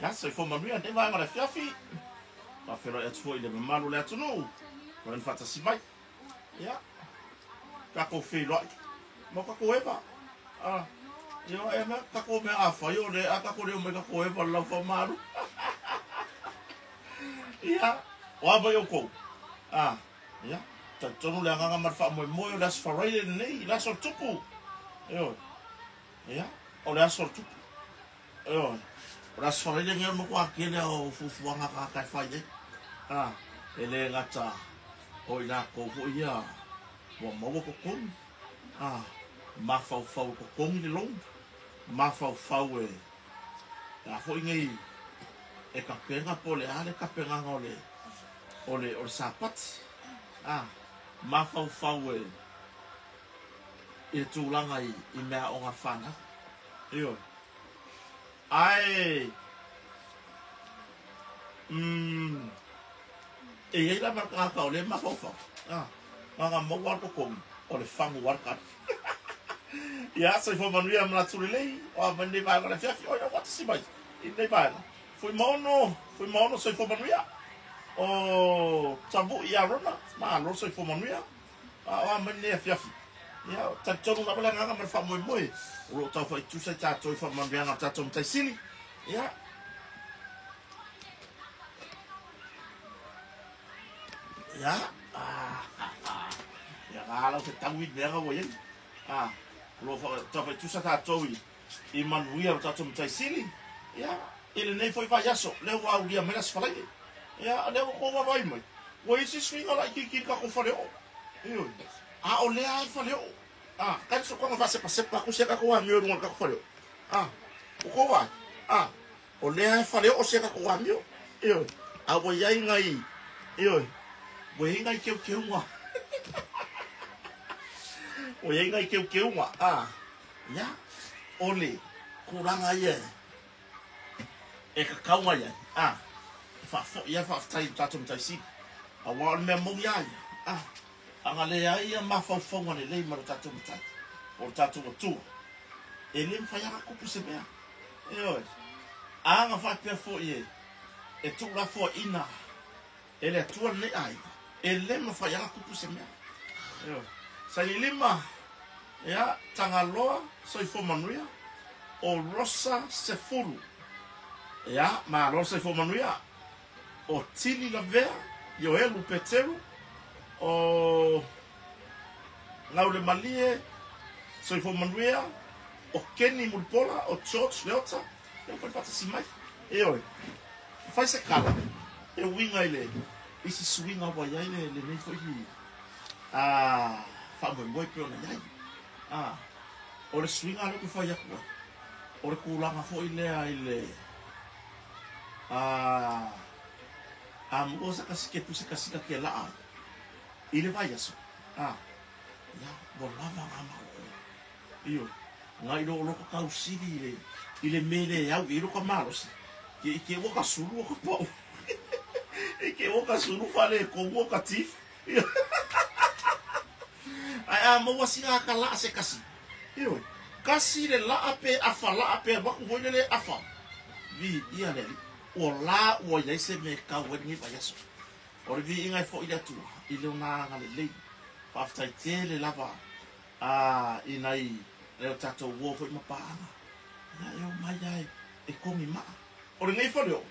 Ia, soifua manuia lenei vaega o le afiafi. Faafeiloai atu foi i le mamalu o le atunuu ua ona faatasi mai. Ia, tatou feiloai ma tatou eva. Ah, ia, e mea, tatou mea a fai o le, a tatou le omai tatou eva le laufaamalu. Ia, o a mai outou? Ah, ia, talitonu le agaga ma le faamoemoe o le Aso Faraile lenei, le aso o le Tupu. Ioe. Ia, o le aso o le Tupu. Ioe. O le Aso Faraile lenei o le matua tele lava o fuafuaga a tagata e fai ai. A, e le gata o i latou foi ia ua maua totogi, a, mafaufau e totogi le loan, mafaufau e, a foi nei e tapena po o le a le tapenaga o le, o le, o le Sapati. A, mafaufau e, i le tulaga i, i meaaoga a le fanau. Ioe. Ae, umm, e i ai lava le tagata o lea e mafaufau, a, na ona maua lava le totogi, o le fagu lava le tali. Ia, soifua manuia manatu lelei, o a mai lenei vaega o le afiafi, oi, ua tasi mai i lenei vaega. Fuimaono, Fuimaono, soifua manuia. O Tavui Arona, malo le soifua manuia. A o a mai lenei afiafi? Ia, talitonu lava le agaga ma le faamoemoe o lo o tau faitusa i tatou i faamanuiaga o le tatou Matai Sili. Ia, ia, ia, ngā lau te tau i mea ngā wai ai. Ah, o lo o tau faitusa tatou i i manuia lo tatou Matai Sili. Ia, i lenei foi vaiaso, lea ua aulia mai le Aso Faraile. Ia, o lea ua tou vaavaai mai, ua i ai se suiga laitiiti i le tatou faleoo. Ioe. A o lea lava e faleoo. A, tali sokoga faasepasepa atu sia tatou amio i luga o le tatou faleoo. A, ua tou vaai? A, o lea lava e faleoo sia tatou amio. Ioe. A ua i ai nai, ioe, ua i ai nai teuteuga. Ua i ai nai teuteuga. A, ia, o le tulaga ia e tatau mai ai, a, e faafoi ai le faafetai i le tatou Matai Sili, aua o le mea moni lava ia, a, ana leai ia mafaufauga lelei ma le tatou Matai, o le tatou Atua, e le mafai lava ona tupu se mea. Ioe. A na faapea foi e, e tuulafoaiina E le Atua lenei aiga, e le mafai lava ona tupu se mea. Ioe. Saililima, ia, Tagaloa, soifua manuia. O Rosa Sefulu, ia, malo le soifua manuia. O Tili Lavea, Ioelu Peteru, o Gaulemalie, soifua manuia. O Kenny Mulipola, o George Leota, ia ua faatasi mai. Ioe. Fai se tala e uiga i le isi suiga ua i ai lenei foi faamoemoe pei ona i ai. O le suiga lea ou te fai atu ai, o le tulaga foi lea i le a maua se sitepu se tasi ta te laa ai i le vaiaso, ia, ua lava na malolo. Ioe, nai lo loko tausili i le, i le mea le au i ai lota malosi, ke i te ua ka sulu o ka pau. I te ua ka sulu faaletonu o ka tifu. Ae a maua sina ata laa se kasi, ioe, kasi le laa pe afa laa pe alu atu foi lele afa, viia le Alii, ua la ua i ai se mea e tau ai lenei vaiaso. O le viiga e foi i le Atua i Lona agalelei. Faafetai tele lava A i nai o tatou uo foi ma paaga, ia e omai lava e kogi maa. O lenei faleoo,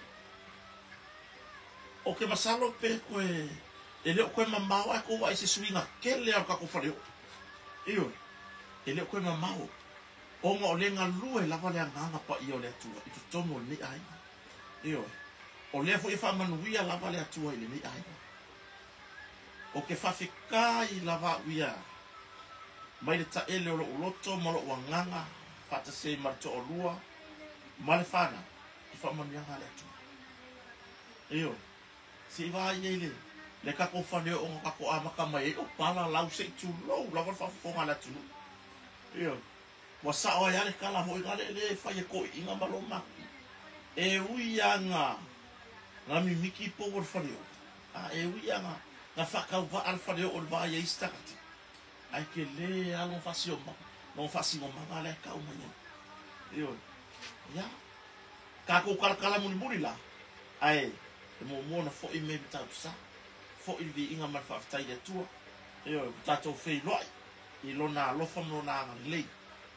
ou te masalo pe toe, e le o toe mamao ae tou vaai i se suiga tele lava o le tatou faleoo. Ioe, e le o toe mamao, ona o lea e galue lava le Agaga Paia o le Atua i totonu o lenei aiga. Ioe, o lea foi e faamanuia lava le Atua i lenei aiga. Ou te faafetai lava au ia mai le taele o lou loto ma lou agaga faatasi ai ma le toalua ma le fanau i faamanuiaga a le Atua. Ioe, se i vaai ai le le tatou faleoo na tatou amata mai ai o pala lau se i tulou lava le faafofoga a le atunuu. Ioe, ua sao ai lava le tala foi lale lea e fai e toeaiina ma lomatu. E ui lava na mimiti pou o le faleoo, A e ui a na faatauvaa le faleoo i le vaai a isi tagata, ae tele lava lona faasioma, lona faasinomaga lea e tau mai ai. Ioe. Ia. Tatou kalakala mulimuli la, ae e muamua ona foi mea i Matautu-sa. Foi le viiga ma le faafetai i le Atua, ioe, ua tatou feiloai i Lona alofa ma Lona agalelei.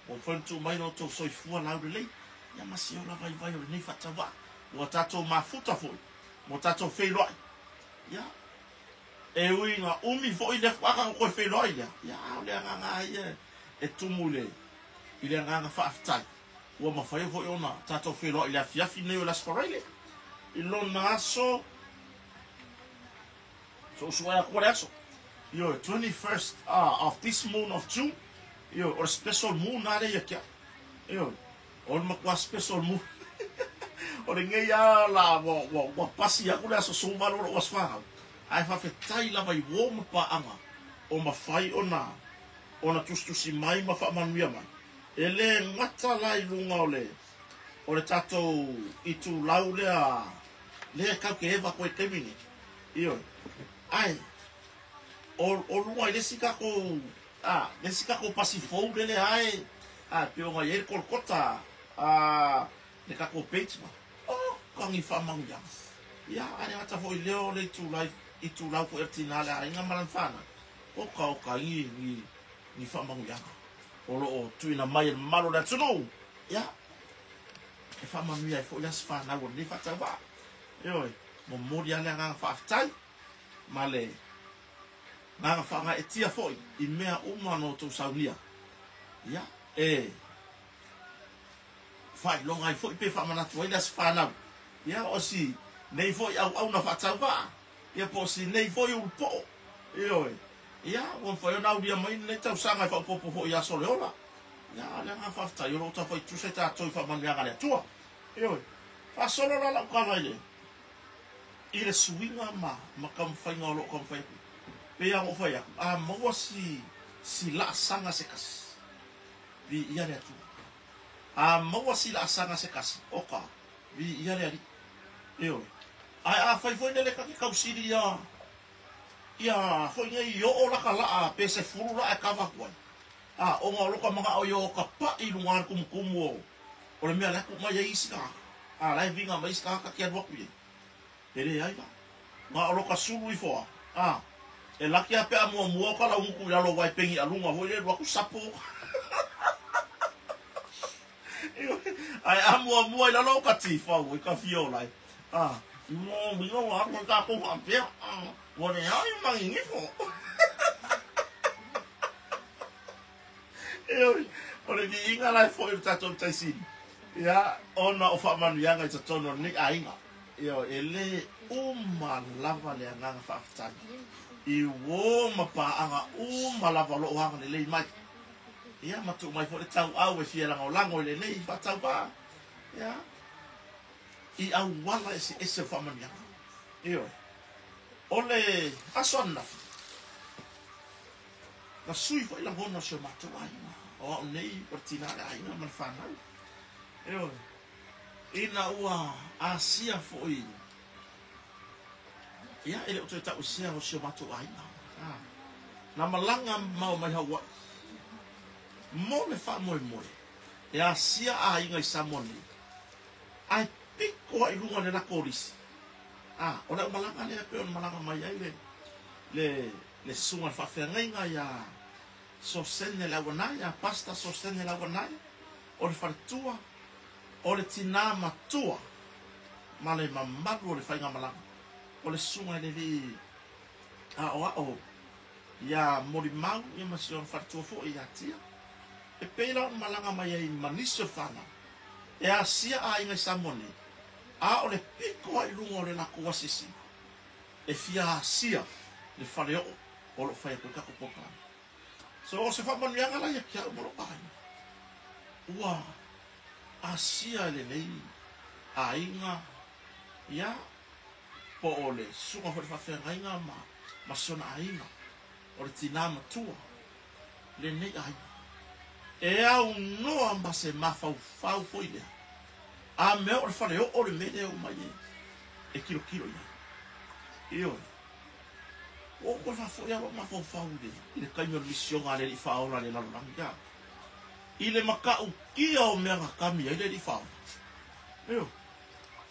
Ua mafai ona tuu mai lo outou soifua laulelei, ia ma se ola vaivai o lenei faatauvaa. Ua tatou mafuta foi, ua tatou feiloai, ia, e ui ina umi foi le a tatou toe feiloai lea, ia, a o le agaga lava ia e tumu i le, i le agaga faafetai. Ua mafai foi ona tatou feiloai i le afiafi lenei o le Aso Faraile, i lona aso, suesuea atu le aso, ioe, 21st of this moon of June, ioe, o le special moon lava lea ia te au, ioe, o le matua special moon. O lenei lava la ua pasi atu le aso 18 o lou aso fanau, ae faafetai lava i uo ma paaga o mafai ona tusitusi mai ma faamanuia mai. E le gata la i luga o le o le tatou itulau lea lea e tatou te eva atu ai i le taimi nei, ioe, ae o o luga i le isi tatou a le isi tatou pasi fou lele ae a pei ona i ai le Kolokota a le tatou page ma oka ni faamanuiaga. Ia, ae le gata foi i lea o le itula itulau foi a le tina a le aiga ma lana fanau, oka oka ni ni ni faamanuiaga o lo o tuuina mai e le mamalu o le atunuu, ia, e faamanuia ai foi le aso fanau o lenei faatauvaa. Ioe, momoli lava le agaga faafetai ma le agaga faagaeetia foi i mea uma na outou saunia. Ia, e faailoga ai foi pe faamanatu ai le aso fanau. Ia, o si nei foi auauna faatauvaa, ia po o si nei foi ulupoo. Ioe, Ia, ua mafai ona aulia mai lenei tausaga e faaopoopo foi i aso o le ola. Ia, a o le agaga faafetai, o lo o taufaitusa i tatou i faamanuiaga a le Atua. Ioe. Faasolo la lau tala i le, i le suiga ma, ma taumafaiga o lo o taumafai atu. Pei lava ona ou fai atu, a maua si, si laasaga se tasi, viia le Atua. A maua si laasaga se tasi, oka, viia le Alii. Ioe. Ae afai foi lele ta te tausili ia Ia foi nei i oo laka laa pe 10 laa e kava atu ai. A, ona o loka manao ia o ka paʻi i luga o le tumutumu o, o le mea la e tuu mai ai isi tagata. A, la e viga mai isi tagata ke alu atu i ai. E leai la. Na o loka sulu ifo a, a, e laki a pe a muamua o ka laugutu i lalo aua e peni aluga foi lea e alu atu sapo. Ae a muamua i lalo o ka tifau i ka fia ola ai. A, mo ua alu ai tatou faapea, ua leai ma gigifo. Ioe, o le viiga la e foi o le tatou Matai Sili, ia, ona o faamanuiaga i totonu o lenei aiga. Ioe, e le uma lava le agaga faafetai i uo ma paaga uma lava o lo o agalelei mai. Ia, ma tuu mai foi le tauau e fia lagolago i lenei faatauvaa. Ia, i auala eseese o faamanuiaga. Ioe. O le aso ananafi, na sui foi lagona o si o matou aiga, o au nei o le tina a le aiga ma le fanau. Ioe. Ina ua asia foi, ia, e le o toe tauesea o si o matou aiga. Ah. Na malaga mamao mai Hawaii mo le faamoemoe e asia aiga i Samoa nei. Ae piko lava i luga o le lako lisi. A, o le aumalaga lea e pei ona malaga mai ai le, le, le susuga i le faafeagaiga ia Sosene Lauanaia, Pastor Sosene Lauanaia, o le faletua, o le tinā matua ma le mamalu o le faigamalaga, o le susuga i le alii aoao ia Molimau ia ma si ona faletua foi ia Tia. E pei la ona malaga mai ai ma nisi o fanau e asia aiga i Samoa nei, a o le piko lava i luga o le latou asiasiga e fia asia le faleoo o lo o fai atu ai tatou polokalame. So o se faamanuiaga la ia ki au ma lou aiga, ua asia e lenei aiga ia po o le susuga foi i le faafeagaiga ma si ona aiga, o le tinā matua lenei aiga. E aunoa ma se mafaufau foi lea, a mea o le faleoo le mea lea e omai e tilotilo i ai. Ioe. Ua ou toe faafoi lava lou mafaufau i le taimi o le misioga a le Alii Faaola i le lalolagi, a. I le matautia o mea na kami ai le Alii Faaola. Ioe.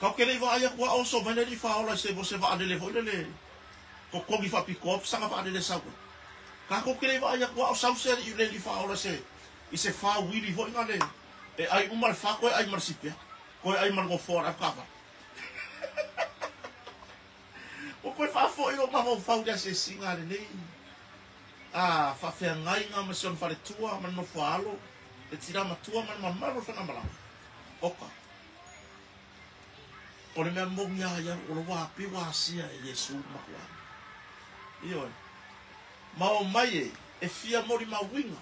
Kau ke le i vaai atu a oso mai le alii faaola i se mo se vaalele foi lele totogi faapitoa saga vaalele sau ai. Tatou te le i vaai atu a o sau se alii le alii faaola i se i se fa uili foi na le e ai uma le fa toe ai ma le sipea toe ai ma le nofoa o le avetaavale. Ua toe faafoi lou mafaufau i le asiasiga a lenei a faafeagaiga ma si ona faletua ma le nofoaalo, le tina matua ma le mamalu o le faigamalaga. Oka. O le mea moni lava ia, o ua pei ua asia e Iesu le makuaaga. Ioe. Ma omai e, e fia molimauina.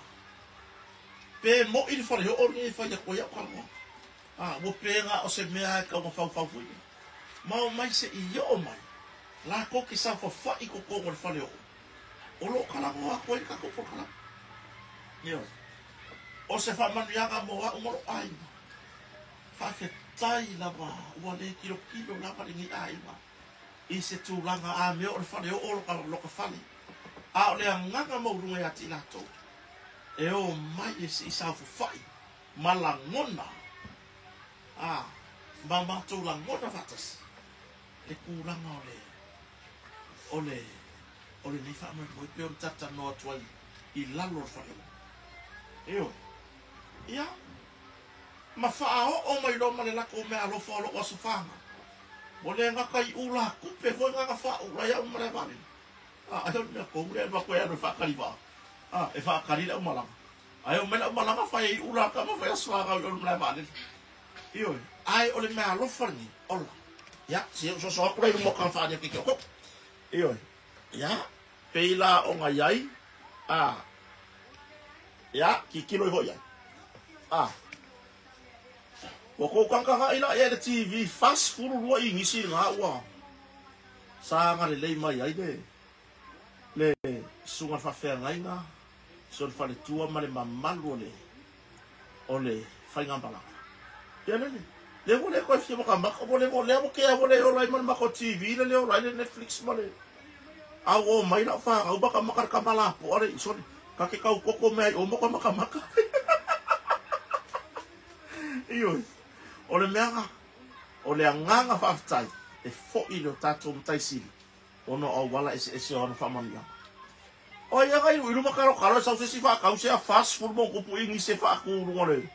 Pe mo'i le faleoo lenei e fai atu ai au talanoaga. A, ua pe na o se mea e tau na faufau foi lea. Ma omai se'i oo mai, latou te saofafai i totonu o le faleoo, o lo o talanoa atu ai le tatou polokalame. Ioe. O se faamanuiaga mo au ma lou aiga. Faafetai lava ua le tilotilo lava lenei aiga i se tulaga amio o le fale oo o loka fale, a o le agaga maualuga ia te i latou e o mai e sii saofafai ma lagona a ma matou lagona faatasi le tulaga o le o le o lenei faamoemoe pei ona talatalanoa atu ai i lalo o le fale oo. Ioe. Ia. Ma faaoo mai loa ma le latou meaalofa o lou Aso Fana. Ua le gata i ula tupe foi na na faaula ai au ma le vaalele. A, ai o le mea tonu lea e alu atu ai alu e faatali vaa. A, e faatali le aumalaga. Ae oo mai le aumalaga fai ai ula tama fai Aso Fana i o i le malae vaalele. Ioe, ae o le meaalofa lenei, ola. Ia, se i ou soso atu la i luma o tama faaalia keiki o kou. Ioe, ia, pei la ona i ai, a, Ia, tilotilo iho i ai. A. Ua tou tagatagai la i ai i le TV 42 inisi lena ua saga lelei mai ai le le susuga i le faafeagaiga, si ona faletua ma le mamalu o le o le faigamalaga. Ia lele, lea ua le toe fia matamata, ua le lea ua kea ua le ola ai ma le matou TV le le ola ai le Netflix ma le a ua omai lau fanau matamata le tama lapoa le sole ta te tau toto mea i o ma matamata. Ioe, o le mea na, o le agaga faafetai e foi i le o tatou Matai Sili ona o auala eseese o ana faamanuiaga. O ai aga i luma kalokalo e sau se isi faatau se afa 10 ma ona tupu inisi e faatu i luga o le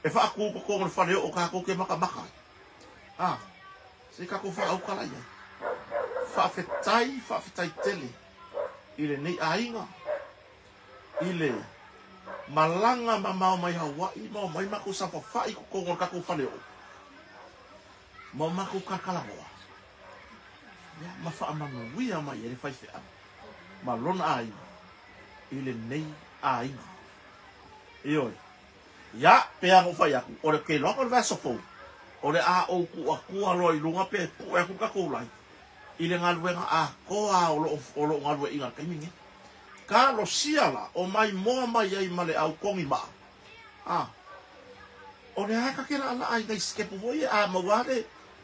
e faatu i totonu o le fale oo tatou te matamata ai. A, se i tatou faaaukala i ai. Faafetai, faafetai tele i lenei aiga, i le malaga mamao mai Hawaii ma omai matou saofafai i totonu o le tatou fale oo ma o matou kalakalagoa ia ma faamanuia mai ai le faifeau ma lona aiga i lenei aiga. Ioe. Ia, pei lava ona ou fai atu, o le keiloaga o le vaiaso fou, o le a ou tuu atua loa i luga pe pue atu le tatou live i le galuega atoa o lo o lo o galueaiina i le taimi lenei. Talosia la, o maimoa mai ai ma le au togi maa. A, o lea lava ta te laalaa i nai sitepu foi ia, a maua lava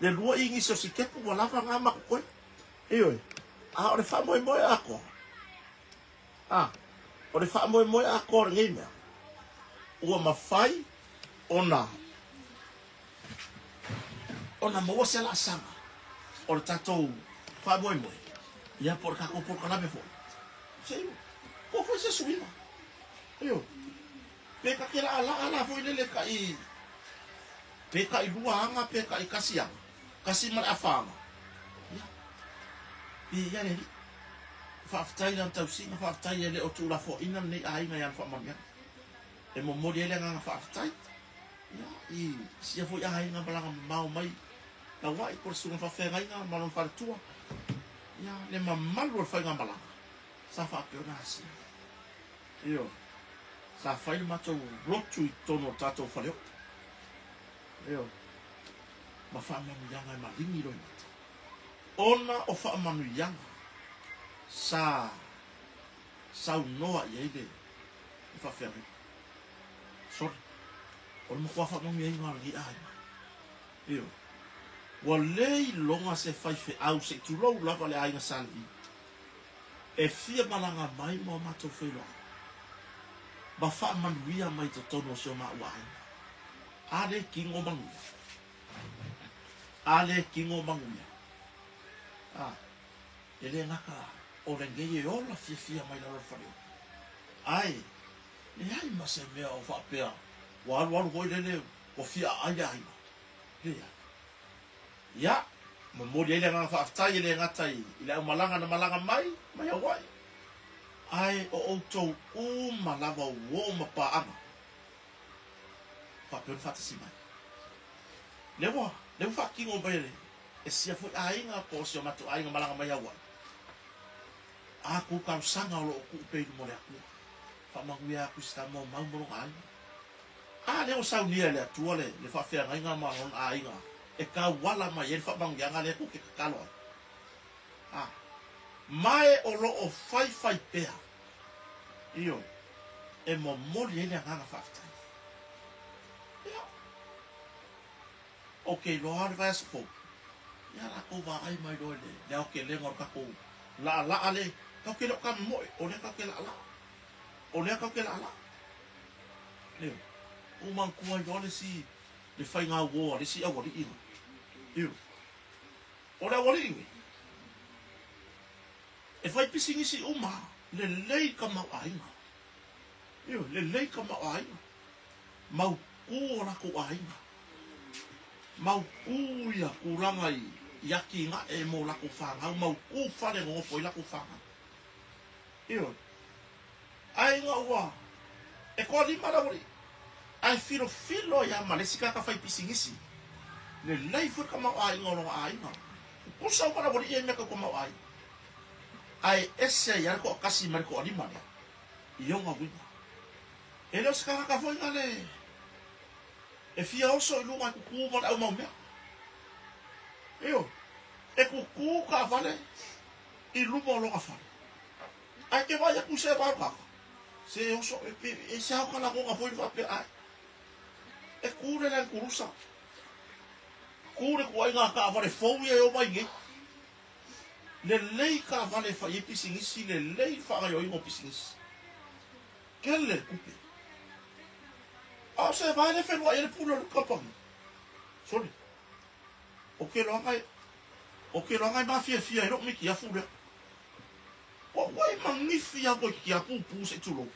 le lua inisi o sitepu ua lava na ma totoe. Ioe, a o le faamoemoe atoa, a, o le faamoemoe atoa o lenei mea, ua mafai ona, ona maua se laasaga o le tatou faamoemoe, ia po o le tatou polokalame foi, se i po foi se suiga. Ioe, pe ta te laalaa la foi lele tai, pe tai lua aga pe tai tasi aga, kasi ma le afa aga, ia, viia le Alii. Faafetai i Lana tausiga, faafetai e le o tuulafoaiina lenei aiga i ana faamanuiaga. E momoli ai le agaga faafetai, ia, i sia foi aiga malaga mamao mai Kaua'i po o le susuga faafeagaiga ma lona faletua, ia, le mamalu o le faigamalaga sa faapea ona asia. Ioe, sa fai le matou lotu i totonu o le tatou faleoo. Ioe. Ma faamanuiaga e maligi loimata. Ona o faamanuiaga sa saunoa i ai le faafeagaiga. Sorry. O le matua faamanuiaina o lenei aiga. Ioe. Ua le iloga se faifeau se i tulou lava le aiga Sa Levi e fia malaga mai ma o matou feiloaiga ma faamanuia mai i totonu o si o maua aiga. A le kino manuia. A le tino manuia. A, e le gata o lenei e ola fiafia mai lalo o le faleoto, ae leai ma se mea o faapea ua alualu foi lele ua fia aai le aiga. Leai. Ia, momoli ai le agaga faafetai e le gata i le aumalaga na malaga mai, mai Hawaii, ae o outou uma lava uo ma paaga faapea ona faatasi mai. Lea ua, lea ua faatino mai e le, e sia foi aiga po o si o matou aiga malaga mai Hawaii. A kou talosaga o lo o tuu pea i luma o le Atua. Faamanuia atu i Samoa mau ma lona aiga. A lea ua saunia e le Atua le, le faafeagaiga ma lona aiga e tauala mai ai le faamanuiaga lea tou te tatalo ai. A, ma e o lo o faifai pea, ioe, e momoli ai le agaga faafetai. Ia, ou te iloa lava o le vaiaso fou, ia latou vaai mai loa i le, le aotelega o le tatou laalaa le, tatou te le o tamomoe, o lea tatou te laalaa. O lea tatou te laalaa. Ioe, ua manatua ai loa le isi, le faiga uo a le isi aualii lea. Ioe. O le aualii nei, e fai pisinisi uma, lelei tamaoaiga. Ioe, lelei tamaoaiga. Mautu o latou aiga. Mautu ia tulaga i atinae mo latou fanau, mautu fale e nonofo ai latou fanau. Ioe. Ae ina ua e toalima le aualii, ae filofilo ai lava ma le isi tagata faipisinisi, lelei foi le tamaoaiga o lona aiga. Tutusa uma le aualii ia i mea tau tamaoaiga. Ae ese ai lava le toatasi mai le toalima lea i ona uiga. E le o se tagata foi na le e fia oso i luga e tutu ma le au mau mea. Ioe. E tutu taavale i luma o lona fale. Ae ke vaai atu i se vao kaka, se oso, e, e, e se ao ka lagona foi le faapea ae. E ku le Land Cruiser. Ku le tuaiga taavale fou ia e o mai nei. Lelei taavale e fai ai pisinisi, lelei le faagaoioiga o pisinisi. Kele le tupe. A o se vae le feluai ai le pule o le kamupani. Sole. O ke loaga e, o ke loaga e mafiafia ai lou mitiafu lea. Ua ua e manifi lava toeitiiti a pupū se i tulou.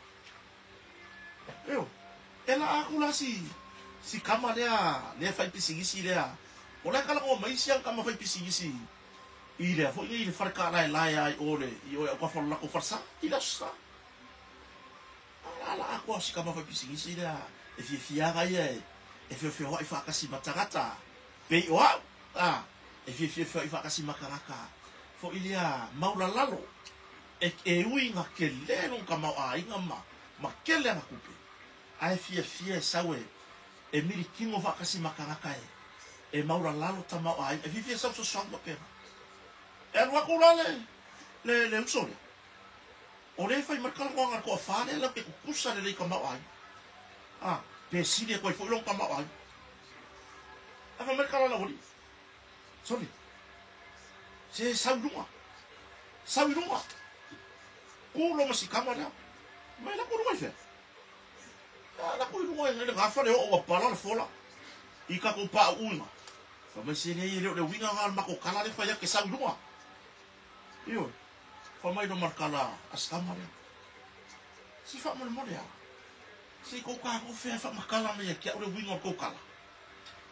Ioe. E laa atu la si, si kama lea, lea fai pisinisi lea. O la e talanoa mai isi ana tama fai pisinisi i lea foi nei i le fale kaalaelae a i o le, i o i autafa o le latou falesa i le Aso Sa. A o la laa atu lava o si tama fai pisinisi lea e fiafia aga ia e, e feofeoai faatasi ma tagata pei o au, a, e fiafia feoai faatasi ma tagata foi lea maulalalo e, e ui ina tele lona tamaoaiga ma, ma tele ana tupe, ae fiafia e sau e, e milikino faatasi ma tagata e, e maulalalo tamaoaiga, e fiafia e sau fesoasoani faapena. E alu atu la le, le, le uso lea, O lea e fai mai le talanoaga a le toafa lea latou te tutusa lelei i tamaoaiga. A, pe sili atu ai foi lona tamaoaiga. Ae fai mai le tala a le aualii, Sole, se sau i luga, sau i luga, ku loma sikama lea. Mai latou i luga i fea? A, latou i luga i le gafa le oo ua pala le fola i tatou paauuina. Fai mai, se leai e le o le uiga lena o le matou tala lea e fai atu, e sau i luga. Ioe. Fai mai loa ma le tala a si tama lea. Se faamolemole a. Se i kou tagofe ae faamatala mai ia te au le uiga o le tou tala.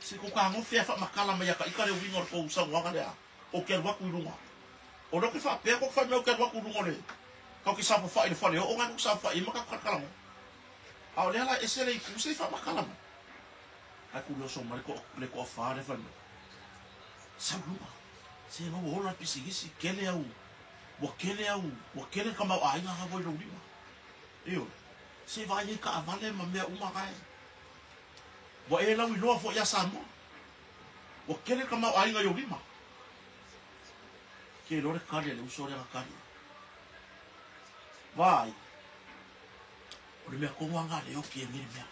Se i kou tagofe ae faamatala mai ia ta ita le uiga o le tou saunoaga lea ou te alu atu i luga. O lea ou te faapea tou te fai mai ou te alu atu i luga o le tatou te saofafai i le faleoo na tou te saofafai ai ma tatou talatalanoa. A o lea la e ese le itu, se i faamatala mai. Ae kuleoso mai le toafa lea fai mai, Sau i luga. Se na ua ola le pisinisi, tele au, ua tele au, ua tele le tamaoaiga na ua i lou lima. Ioe. Se vaai ai taavale ma mea uma na e. Ua e lauiloa foi ia Samoa. Ua tele le tamaoaiga i ou lima. Ke iloa le tali a le uso lea na tali ai. Vaai, o le mea tonu lava lena lea e oti ai nei le mea.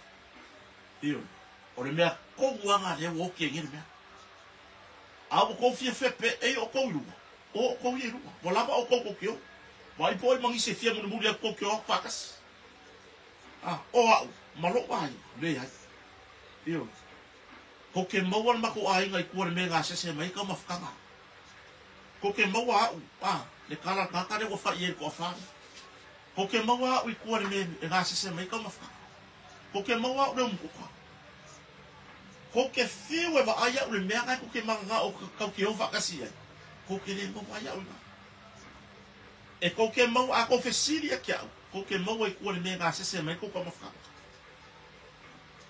Ioe. O le mea tonu lava lena lea ua oti ai nei le mea. A ua tou fia fepe ei outou i luga, o outou ia i luga. Ua lava outou tou te o. Vaai po o ai manisi e fia mulimuli atu tou te o atu faatasi. A, o au, ma lou aiga, leai. Ioe. Kou te maua le matou aiga i tua i le mea e gasese mai ai taumafataga. Kou te maua au, a, le tala a le tagata lea ua fai i ai i le toafa lea. Kou te maua au i tua i le mea e gasese mai ai taumafataga. Kou te maua au i le umukuka. Kou te fiu e vaai au i le mea na kou te mananao tou te o faatasi ai, kou te le maua ai au i ina. E kou te maua, a kou fesili ia ki au, kou te maua i tua i le mea e gasese mai ai kou taumafataga.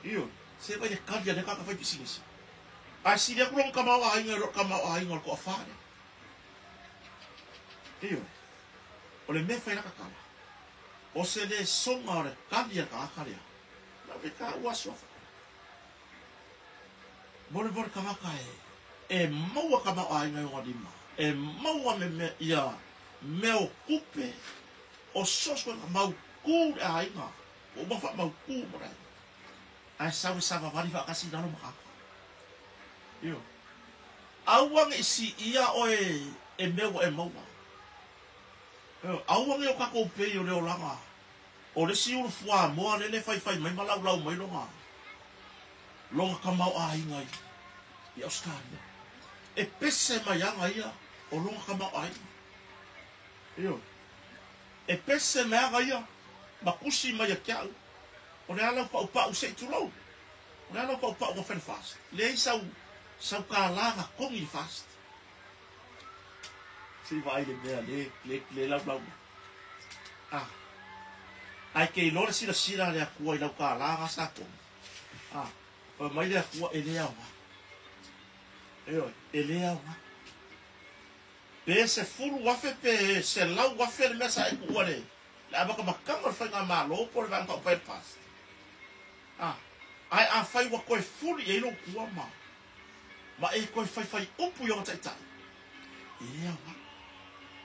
Ioe, se vaai le kali a lea tagata fai pisinisi. Ae sili atu lona tamaoaiga i lo le tamaoaiga o le toafa lea. Ioe, o le mea e fai lata tala, o se lesoga o le kali a le tagata lea, na o le taua aso afa. Mo le tagata e maua tamaoaiga i ona lima, e maua me mea ia mea o tupe, o soso mautu le aiga, ua uma faamautu mo le aiga. Ae sau e savavali faatasi i lalo ma tagata. Ioe. Aua ne i siia oe e mea ua e maua. Ioe. Aua ne i o tatou pei o le olaga o le isi ulu fuamoa lele e faifai mai ma laulau mai lona lona tamaoaiga i i Ausetalia. E pese mai aga ia o lona tamaoaiga. Ioe. E pese mai aga ia ma tusi mai ia te au, o le a lau paupau se i tulou. O le a lau paupau na fai le FAST. Leai sau sau kālā na togi i le FAST. Se i vaai le mea le le le laulau mai. Ah. Ae ke iloa le silasila a le Atua i lau kālā na sa togi. Ah. Fai mai le Atua e le aoga. Ioe, e le aoga. Pe 10,000 pe 100,000 le mea sa e tuua le le amatamataga o le faigamalo po o le Vaega Faaupufai a le FAST. A, ae afai ua toe fuli i ai lou tua ma, ma e toe faifai upu i ona taitai, e le aoga.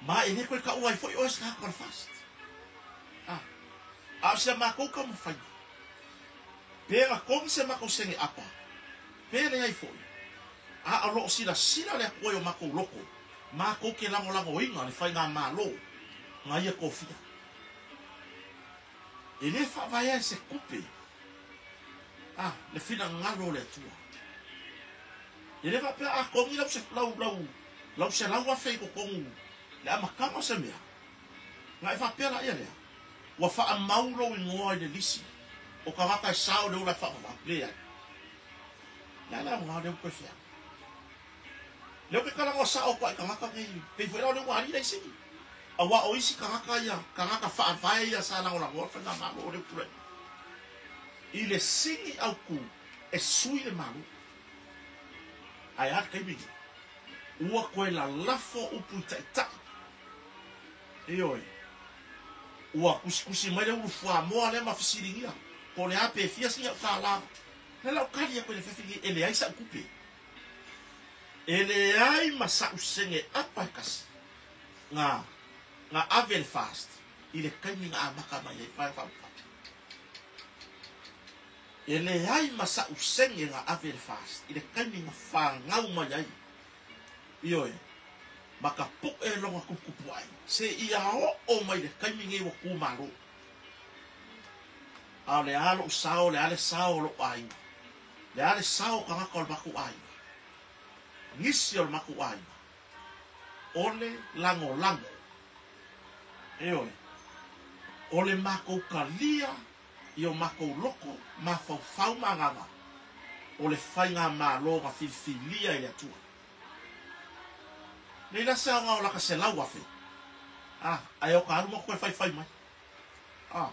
Ma e le toe taua ai foi oe se tagata o le FAST. A, a o si a matou taumafaiga, pe na togi se matou sene apa, pe leai foi, a o lo o silasila le Atua i o matou loko, matou te lagolagoina le faigamalo na ia tofia. E le faavaea e se tupe a le finagalo o le Atua. E le faapea a togi lau lau lau lau 100,000 i totonu le amataga o se mea, na e faapea laia lea, ua faamau lou igoa i le lisi o tagata e sao le ola e faavavau. Leai. Le a le aoga o lea ua toe feaga? Lea ou te talanoa sao atu lava i tagata nei, pei foi la o lea ua alii laisini. Aua o isi tagata ia, tagata faavae ia sa lagolagoa le faigamalo o lea ua tulai mai. I le sini autu e sui le Malo. Ae a le taimi lenei? Ua toe lalafo upu i taitai. Ioe. Ua tusitusi mai le ulu fuamoa lea ma fesiligia, po o le a pe fia sini au kālā. Lea la ou tali atu i le afiafi lenei, e leai sa'u tupe. E leai ma sa'u sene apa e tasi na na ave le FAST i le taimi na amata mai ai Vaega Faaupufai. E leai ma sa'u sene na ave le FAST i le taimi na fanau mai ai, ioe, ma ka po'e lona tuputupua'i seia oo mai le taimi nei ua tumalo. A o le a lo'u sao, o le a le sao o lo'u aiga, le a le sao o tagata o le matou aiga, nisi o le matou aiga, o le lagolago, ioe, o le matou talia i o matou loko, mafaufau ma agaga, o le faigamalo na filifilia e le Atua. Nei la se aoga o laka 100,000, a, ae o ka alu ma toe faifai mai. A,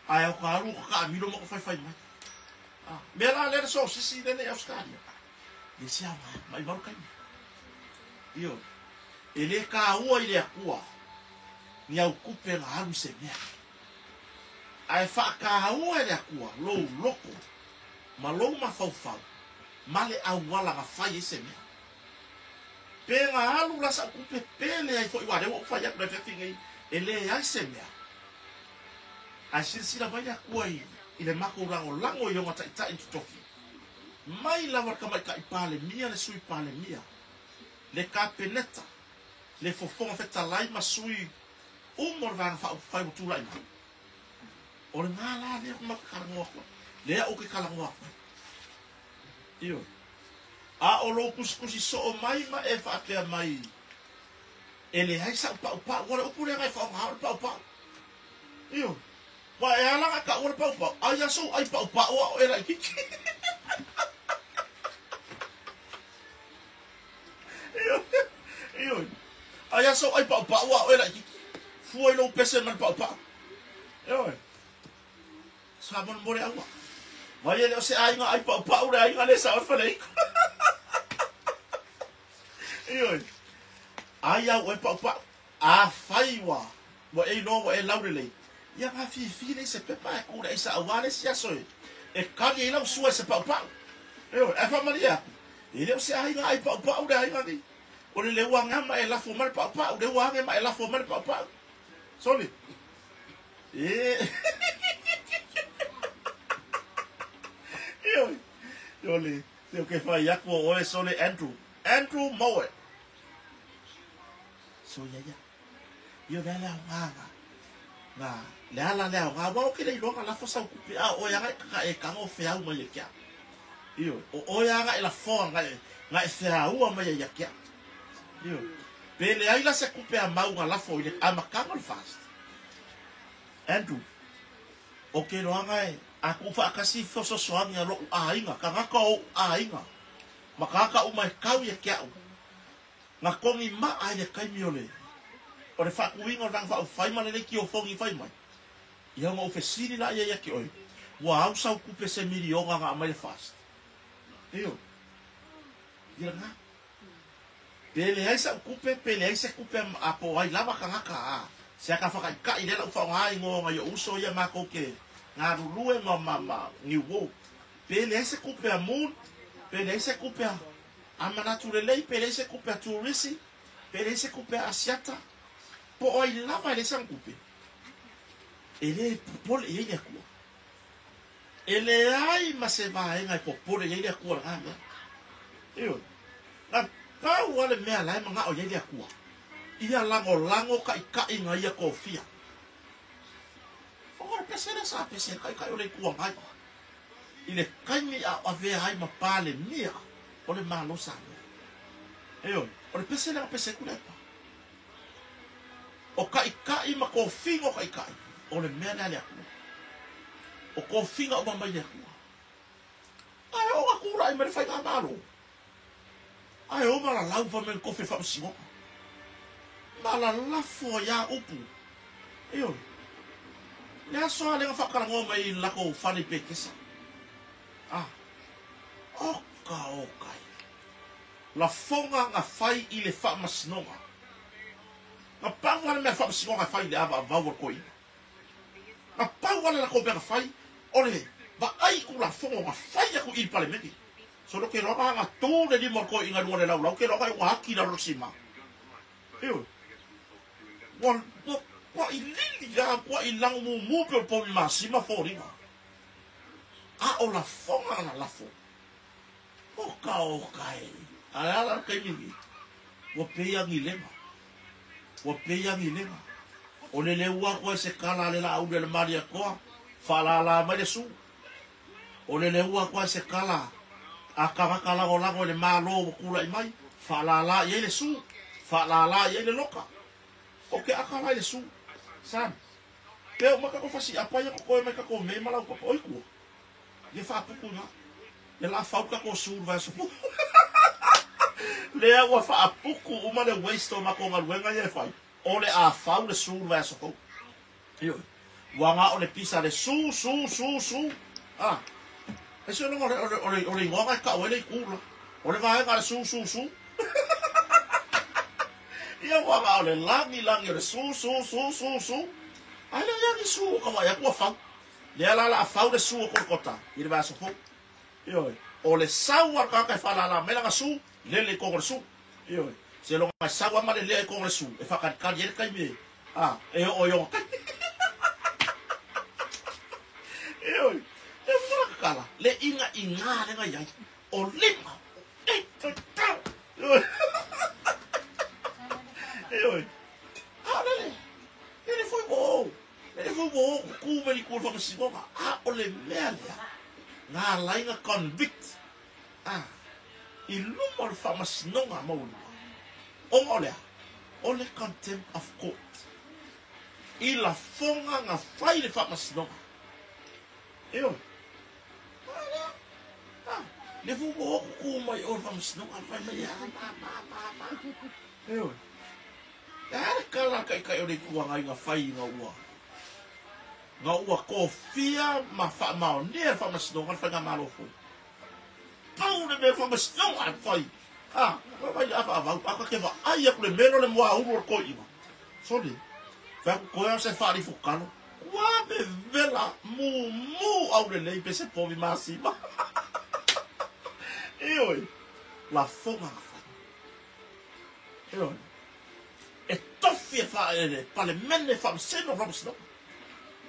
ae o ka alu o ka taamilo ma ka faifai mai. A, mea la lea le sosisi lele i Ausetalia. Le se aoga, maumau le taimi. Ioe. E le kāua i le Atua ni au tupe na alu i se mea. Ae faakāua e le Atua lou loko ma lou mafaufau ma le auala na fai ai se mea. Pe na alu la sa'u tupe pe leai foi aua lea ua ou fai atu i le afiafi nei e leai se mea. Ae silasila mai le Atua i i le matou lagolago i ona taitai na totofi mai lava le tamaitai Palemia, le Sui Palemia, le Kapeneta, le Fofoga Fetalai ma sui uma o le Vaega Faaupufai ua tulai mai. O lena la lea matou te talanoa atu ai, lea ou te talanoa atu ai. Ioe. A o lou tusitusi soo mai ma e faapea mai, E leai sa'u paupau. Ua o le upu lea na e faaaogaina o le paupau. Ioe. Ua e ala na taua le paupau, ai a sou ai paupau a o e laititi. Ioe. Ioe. Ai a sou ai paupau a o e laititi. Fua i lou pese ma le paupau. Ioe. Faamolemole aua. Vai e le o se aiga ai paupau le aiga lea sa o le faleaito. Ioe. Ai au oe paupau. Afai ua ua e iloa ua e laulelei, ia gafifi lea i se pepa ae tu le aisa aua le isi aso e e kali ai lau sua i se paupau. Ioe. Ae faamalie atu, e le o se aiga ai paupau le aiga nei. O le leu age ma e lafo mai le paupau, leu age ma e lafo mai le paupau. Soli. Ioe, Sole, se o ke fai aku o oe sole Andrew. Andrew Mowat. So ia ia. Ia le ala o ngā ngā le ala lea o ngā wao ke le iloa ngā lafo sau kupe a o oe aga e kaka e kago feau mai e kia. Ioe, o oe aga e lafoa nga e nga e feaua mai e ia kia. Ioe. Pe leai la se kupe a mau nga lafo i le amataga o le fast. Andrew, O ke loaga e a kuu faakasi feososoani a loʻu aiga, kagaka o oʻu aiga, ma kagaka uma e kau ia ke aʻu, na kogi maʻa i le taimi o le o le faakuiga o le vaega faaupufai ma le leitio fogi fai mai. Ia ona ou fesili laia ia te oe, ua au sau kupe se miliona na aumai le fast? Ioe. Ia lena. Pe leai sa'u tupe, pe leai se tupe a po o ai lava tagata a se aka whakaitaʻi lea la'u faaaoga igoa o nai o'u uso ia makou ke galulue ma ma ma New World. Pe leai se tupe a Moon, pe leai se tupe a a Manatu Lelei, pe leai se tupe a Turisi, pe leai se tupe a Asiata, po o ai lava e leai sana tupe, e lē popole i ai le Atua. E leai ma se vaega e popole i ai le Atua lena mea. Ioe. Na pau lava le mea la e manao i ai le Atua, ia lagolago taʻitaʻiga ia tofia. Ona o le pese lea sa pese ai le Taitai o le Itu Agai i le taimi a o avea ai ma Palemia o le Malo Samoa. Ioe. O le pese lea na pese ai Tuilaepa. O taʻitaʻi ma tofiga o taʻitaʻi, o le mea lea a le Atua. O tofiga uma mai le Atua. Ae o na tulaʻi mai le faigamalo. Ae o malalau fai mai le tofi o le faamasinoga. Malalafo ai a upu. Ioe. Le aso a lea na faatalanoa mai i le latou fale i Petesa. Ah. Oka oka e. Lafoga na fai i le faamasinoga. Na pau lava le mea faamasinoga e fai i le avaavau o le toeaina. Na pau lava le latou mea na fai, o le vaai i Tulafono na fai atu i le Palemene. Solo ke loa na tu le lima o le toeaina i luga o le laulau, ke loa ua ati i lalo o le sima. Ioe. Ua, ua, ua i lili lava, ua i lagumumu pei o le povi masima foliga. A o lafoga na lafo. Oka oka e. A le a la le taimi lenei? Ua pei a gilega. Ua pei a gilega. O le leu aku ai se kala a le Laauli a le Malietoa, faalala mai le su. O le leu aku ai se kala a tagata lagolago i le Malo ua tulaʻi mai, faalala i ai le su, faalala i ai le loka. O ke aka la i le su. Sam, Pea uma tatou fasiʻapa ia totoe mai tatou mea i Malaupapa. Oi kua. Ia faapupu ina. Ia la fau tatou su i le vaiaso fou. Lea ua faaputu uma le waste o matou galuega ia e fai, o le a fau le su i le vaiaso fou. Ioe. Ua na o le pisa le su, su, su, su. Ah. E se loga o le, o le, o le, o le igoa na e tau ai le itu la. O le vaega o le su, su, su. Ia ua na o le lagi, lagi o le su, su, su, su, su. Ae leai lava ni su o ka vaai atu ua fau. Lea la la fau le su o Kolokota i le vaiaso fou. Ioe. O le sau a le tagata e faalala mai lana su, lele i totonu o le su. Ioe. Seiloga e sau lava ma lelea i totonu o le su e faakalikali ai le taimi e, a, e oo i ona taimi. Ioe. E mua la tatala, le inaina lea na i ai, o lima, o e, tatau. Ioe. Ioe. A o lele, lele foi ua ou. Lele foi ua o kuku mai i tua o le faamasinoga. A o le mea lea na ala ai na convict A, i luma o le faamasinoga maualuga, ona o le a? O le contempt of court. I lafoga na fai le faamasinoga. Ioe. A lea. A, le foi ua o kuku mai o le faamasinoga, fai mai, a, ma, ma, ma, ma. Ioe. E a le kala a le Taitai o le Itu Agai na fai ina ua na ua tofia ma faamaonia e le Faamasinoga le Faigamalo fou? Pau le mea Faamasinoga e fai, a, vaai le avaavau, a ta te vaai atu le mea lea o le muaulu o le toeaina. Sole, fai atu toe a se faalifo talo. Ua vevela mumu aulelei pe se povi masima. Ioe, lafoga na fai. Ioe. E tofi e fa e le Palemene e faamasino le Faamasinoga.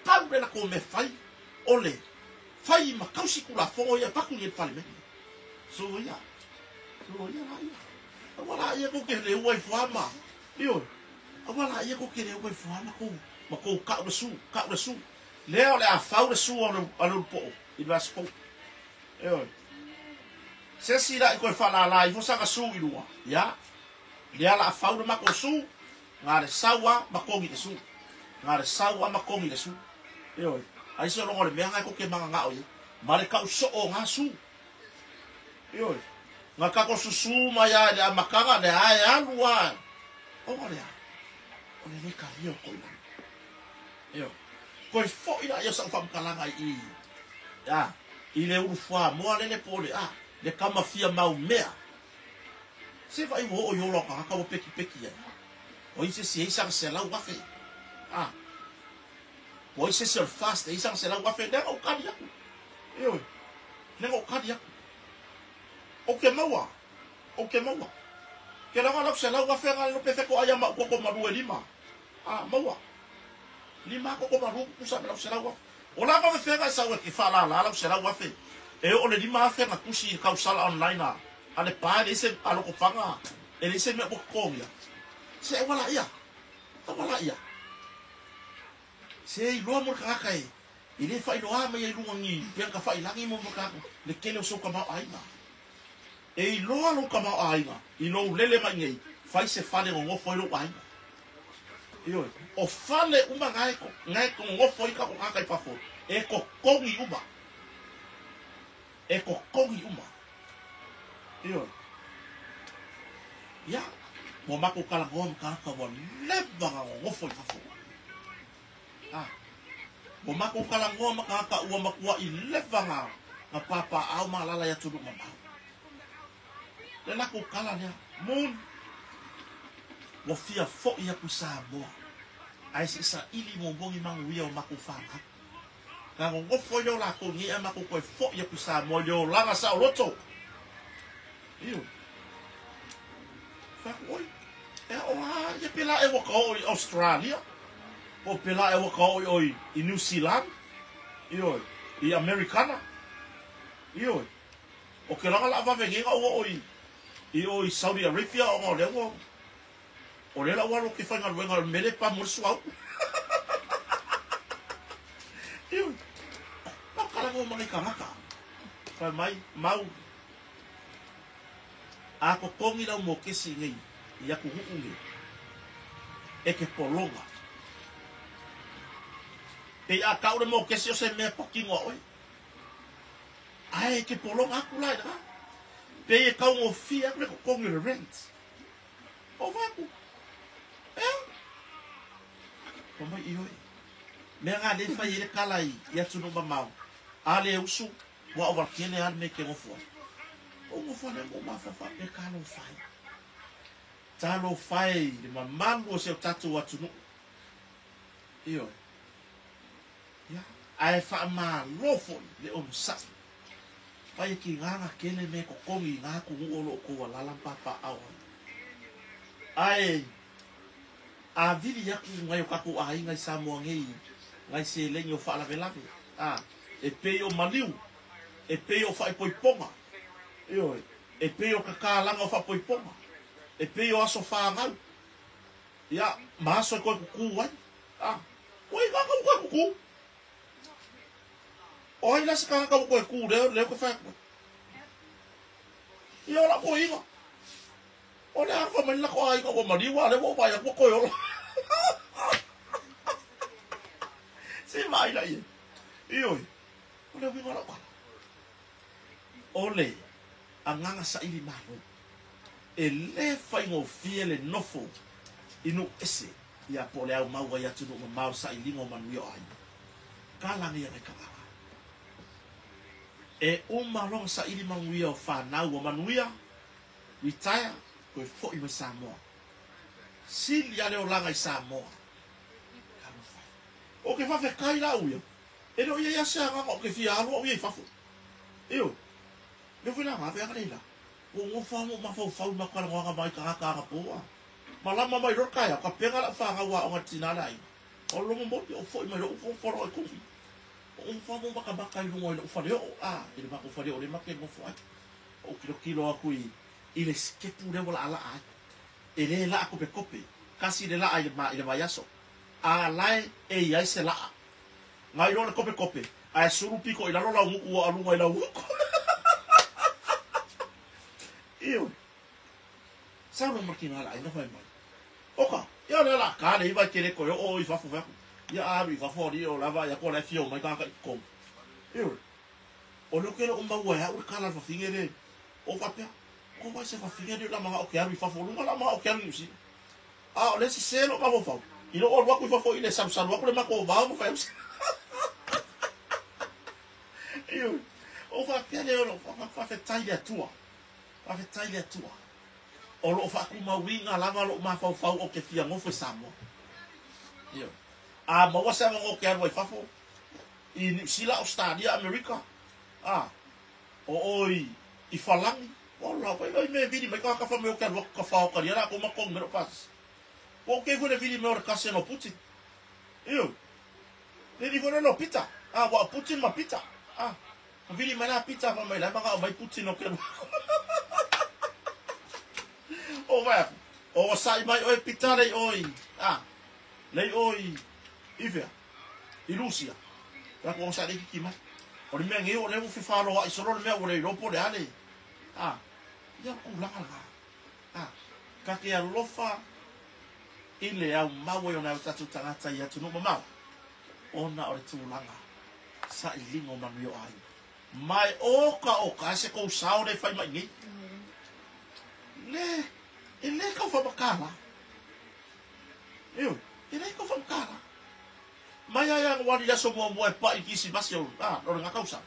Pau le latou mea fai o le fai ma tausi Tulafono ia e avatu i le Palemene. Soia, soia laia. Aua laia tou te leua ifo a ma, ioe, aua laia tou te leua ifo a ma tou, ma tou kau le su, kau le su. Lea o le a fau le su a le, a le Ulupoo i le vaiaso fou. Ioe. Se isi la i toe faalala ifo sana su i luga, ia, lea la a fau le matou su, na le sau a ma togi le su. Na le sau a ma togi le su. Ioe. Ai se logo le mea na e tou te mananao i ai. Ma le tau soo o na su. Ioe. Na tatou susu mai a i le amataga, lea a e alu a. Ona o le a? O le le talia o toilalo. Ioe. Toe foi laia o sau faamatalaga i i, a, i le ulu fuamoa lele po o le a, le tama fia mau mea. Se vaai ua oo i ola o tagata ua pekipeki ai. O ai se isi e ai sana 100,000. A, o ai se isi o le fast e ai sana 100,000, lea na ou tali atu. Ioe, lea na ou tali atu. Ou te maua, ou te maua. Ke laga lau 100,000 na le pe fekoai ia ma au koko malu e lima. A, maua. Lima koko malu kukusa me lau 100,000. O la fafefea e sau e faalala lau 100,000 e oo le 5,000 na tusi i le tausala online a a le pa e leai se a lotofaga e leai se mea ua totogia. Se aua laia, aua laia. Se iloa mo le tagata e e le faailoa mai ai luga ni pea tafailagi mo mo tagata le tele o sou tamaoaiga. E iloa lou tamaoaiga i lou lele mai nei, fai se fale nonofo ai lou aiga. Ioe, o fale uma na e na e nonofo ai tatou tagata i fafo, e totogi uma. E totogi uma. Ioe. Ia, ua matou talanoa ma tagata ua leva na nonofo i fafo. A, ua matou talanoa ma tagata ua matuaʻi leva na na papaʻao ma alala i atunuu mamao. Le latou tala lea, moni, ua fia foʻi aku i Samoa, ae se i saili muamua ni manuia o matou fanau. Na nonofo ai lea o latou nei ae matou toe foʻi aku i Samoa i le olaga saoloto. Ioe. Fai atu, oi, e aʻo a ia pela e ua ka oo i Australia, po o pela e ua ka oo i oi i New Zealand, ioe, i Amerikana, ioe. O ke laga la vave nei na ua oo i i o i Saudi Arabia ona o lea ua o lea la ua alu ke faigaluega o le mele pa mo le suauu. Ioe. Ma kala mo mangai tagata. Fai mai, mau, A totogi lau mokesi nei i atunuu nei e ke pologa. Pei a kau le mokesi o se mea patino a oe. Ae e ke pologa aku la i lena. Pei e kaugofie aku le totogi o le rent. O fai atu, ea? Fai mai, ioe. Mea nga le fai ai le kala i atunuu mamao. A le usu, Ua ova tele a le mea e te nofo ai. Ou nofo lea ma ou mafaufau pe talofa ai. Talofa e i le mamalu o si o tatou atunuu. Ioe. Ia, ae faamalo foi le onosai. Pai e kīgāga tele mea e totogi i ngā atunuu o lo o tou alala ma papaaao ai. Ae avili atu nai o tatou aiga i Samoa nei nai seleni o faalavelave. A, e pei o maliu, e pei o faaipoipoga, ioe, e pei o kakalaga o faapoipoga, e pei o aso fanau, ia, ma aso e toe kukū ai. A, ua i gāga ua toe kukū. O ai la se tagata ua toe kū lea, lea ou te fai atu ai. Ia o la'u toeaina. O le a fai mai le latou aiga ua maliu a o lea ua ou vaai atu ua toe ola. Se i vaai la i ai. Ioe, o le uiga o lau tala, o le agaga saili malo, e le faigofie le nofo i nuu ese, ia po o le aumau ai atunuu mamao le sailiga o manuia o aiga. Tala nei a nai tagata. E uma loa ona saili manuia o fanau ua manuia, retire, toe foi mai Samoa. Sili lava le olaga i Samoa. Talofa e. Ou te faafetai la au ia, e le o i ai lava se agaga ou te fia alu au ia i fafo. Ioe. Lea foi la na ave aga nei la. Ua ou nofo lava ma ou mafaufau i matou talanoaga ma nai tagata anapo a. Malama mai loa le taeao, tapena lau fanau aoga i le tina le aiga. O le momoli, ou foi mai loa ou nofo loa i Kovi. Ou nofo lava ma ou matamata i luga i lou faleoo, a, i le matou faleoo lea matou te nofo ai. Ou tilotilo atu i, i le sikepu lea ua laalaa ai. E le laa kopekope, kasi le laa i le, i le vaiaso. A lae e i ai se laa. Nai loa le kopekope, ae sulu piko i lalo lau nuku ua aluga i lau uku. Ioe. Sau loa ma le kina le aiga fai mai. Oka, ia o lea o le a ta le iva e te le toe oo i fafo fai atu. Ia a alu i fafo alii o la e vaai atu o la e fia omai tagata i totonu. Ioe. O lea ou te le o maua e au le tala a le fafine le o faapea, Ko wai se fafine lea o le a manao ke alu i fafo, luga o le a manao ke alu i Niu Sila. A o lea e sese lou mafaufau, i lou alu atu i fafo i le salusalu atu le matou vao ma fai atu se Ioe. Ou faapea lea o lou faafetai i le Atua. Faafetai i le Atua. O lo o faatumauina lava lou mafaufau ou te fia nofo i Samoa. Ioe. A maua se avanoa ou te alu ai i fafo, i Niu Sila, Ausetalia, Amerika, a, o oe i Falani, ola, ua iloa i mea e vili mai tagata fai mai ou te alu atu ka fao talia latou ma totogi mai lou pasese. Ua ok foi le vili mai o le cousin o Putin. Ioe. Le alii foi lea o Pita. A, ua o Putin ma Pita. A, na vili mai la Pita fai mai la e manao mai Putin ou te alu atu. Ou vaai atu, o ua sa'i mai oe Pita lei oe i, a, lei oe i, i fea? I Lusia. Fai atu ona sa le kiki mai. O le mea nei o lea ua fefaloai solo le mea ua le iloa po o le a le, a, ia o le tulaga lena. A, ta te alofa i le aumau ai o nai o tatou tagata i atunuu mamao, ona o le tulaga sailiga o manuia o aiga. Ma e okaoka ai se kou sao lea e fai mai nei. Le, e le tau faamatala. Ioe, e le tau faamatala. Mai lava Ianuari i le aso muamua e pai i Kirisimasi o, a, o lena tausaga.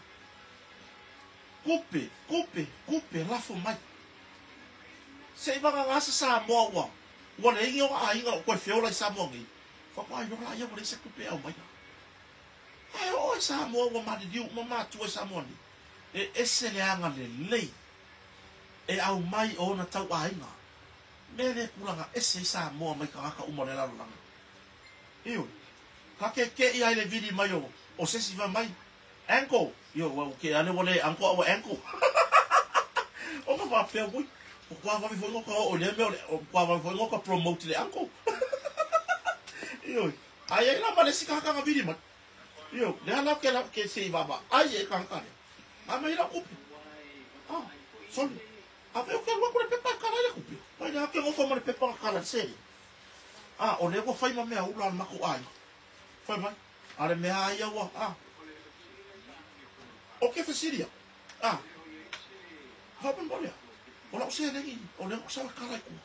Tupe, tupe, tupe, lafo mai. Se i vagana se Samoa ua, ua leai ni ona aiga o toe feola i Samoa nei, faatoa iloa laia ua leai se tupe e aumaia. Ae oo i Samoa ua maliliu uma matua i Samoa nei, e ese le agalelei e aumai o ona tauaiga, mea lea e tulaga ese ai Samoa mai tagata uma o le lalolagi. Ioe. Ka kekeʻi ai le vili mai o, o sesi fai mai, Uncle! Ioe, ua ke ale ua le uncle a ua ankle. Ona faapea, ui, ua toa vave foi ona oo i lea mea o le, ua toa vave foi ona promote i le uncle. Ioe. A i ai la ma le isi tagata na vili mai. Ioe, lea la ke la ke se i vaavaai e tagata lea. A mai lau tupe. Ah, sole. A pe o ke alu atu le pepa e kala ai le tupe. Mai lea ke nofo ma le pepa na kala i le seleni. Ah, o lea ua fai ma mea ula a le matou aiga. Fai mai, a le mea a ia ua, ah. O ke fesili au, ah, faamolemole au, o lau seleni, o lea ou te kala i tua.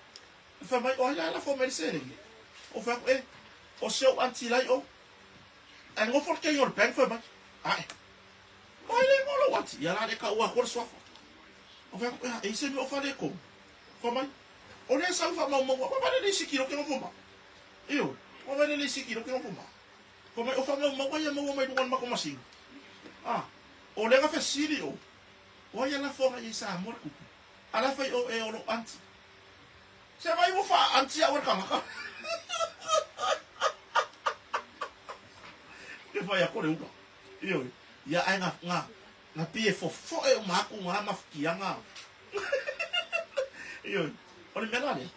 Fai mai, o ai la e lafo mai le seleni? Ou fai atu, e, o si ou aunty la i o. Ae nofo le keiki o le bank fai mai, ae, mai le igoa o lou aunty. Ia la le taua atua le suafa. Ou fai atu, e, e i se mea o faaletonu. Fai mai, o lea e sau i faamaumauga, ua vale le isi kilo ke nofo ma. Ioe, ua vale le isi kilo ke nofo ma. Fai mai, o faamaumauga ia maua mai luga o le matou masini. A, o lea na fesili o, o ai e lafo agai i Samoa le tupe? A la fai o e o lou aunty. Se vai ua faa aunty au e le tagata. Ke fai atu le ula. Ioe, ia ae na, na, na pei e fofoe uma atu na mafutiaga. Ioe, o le mea la lea,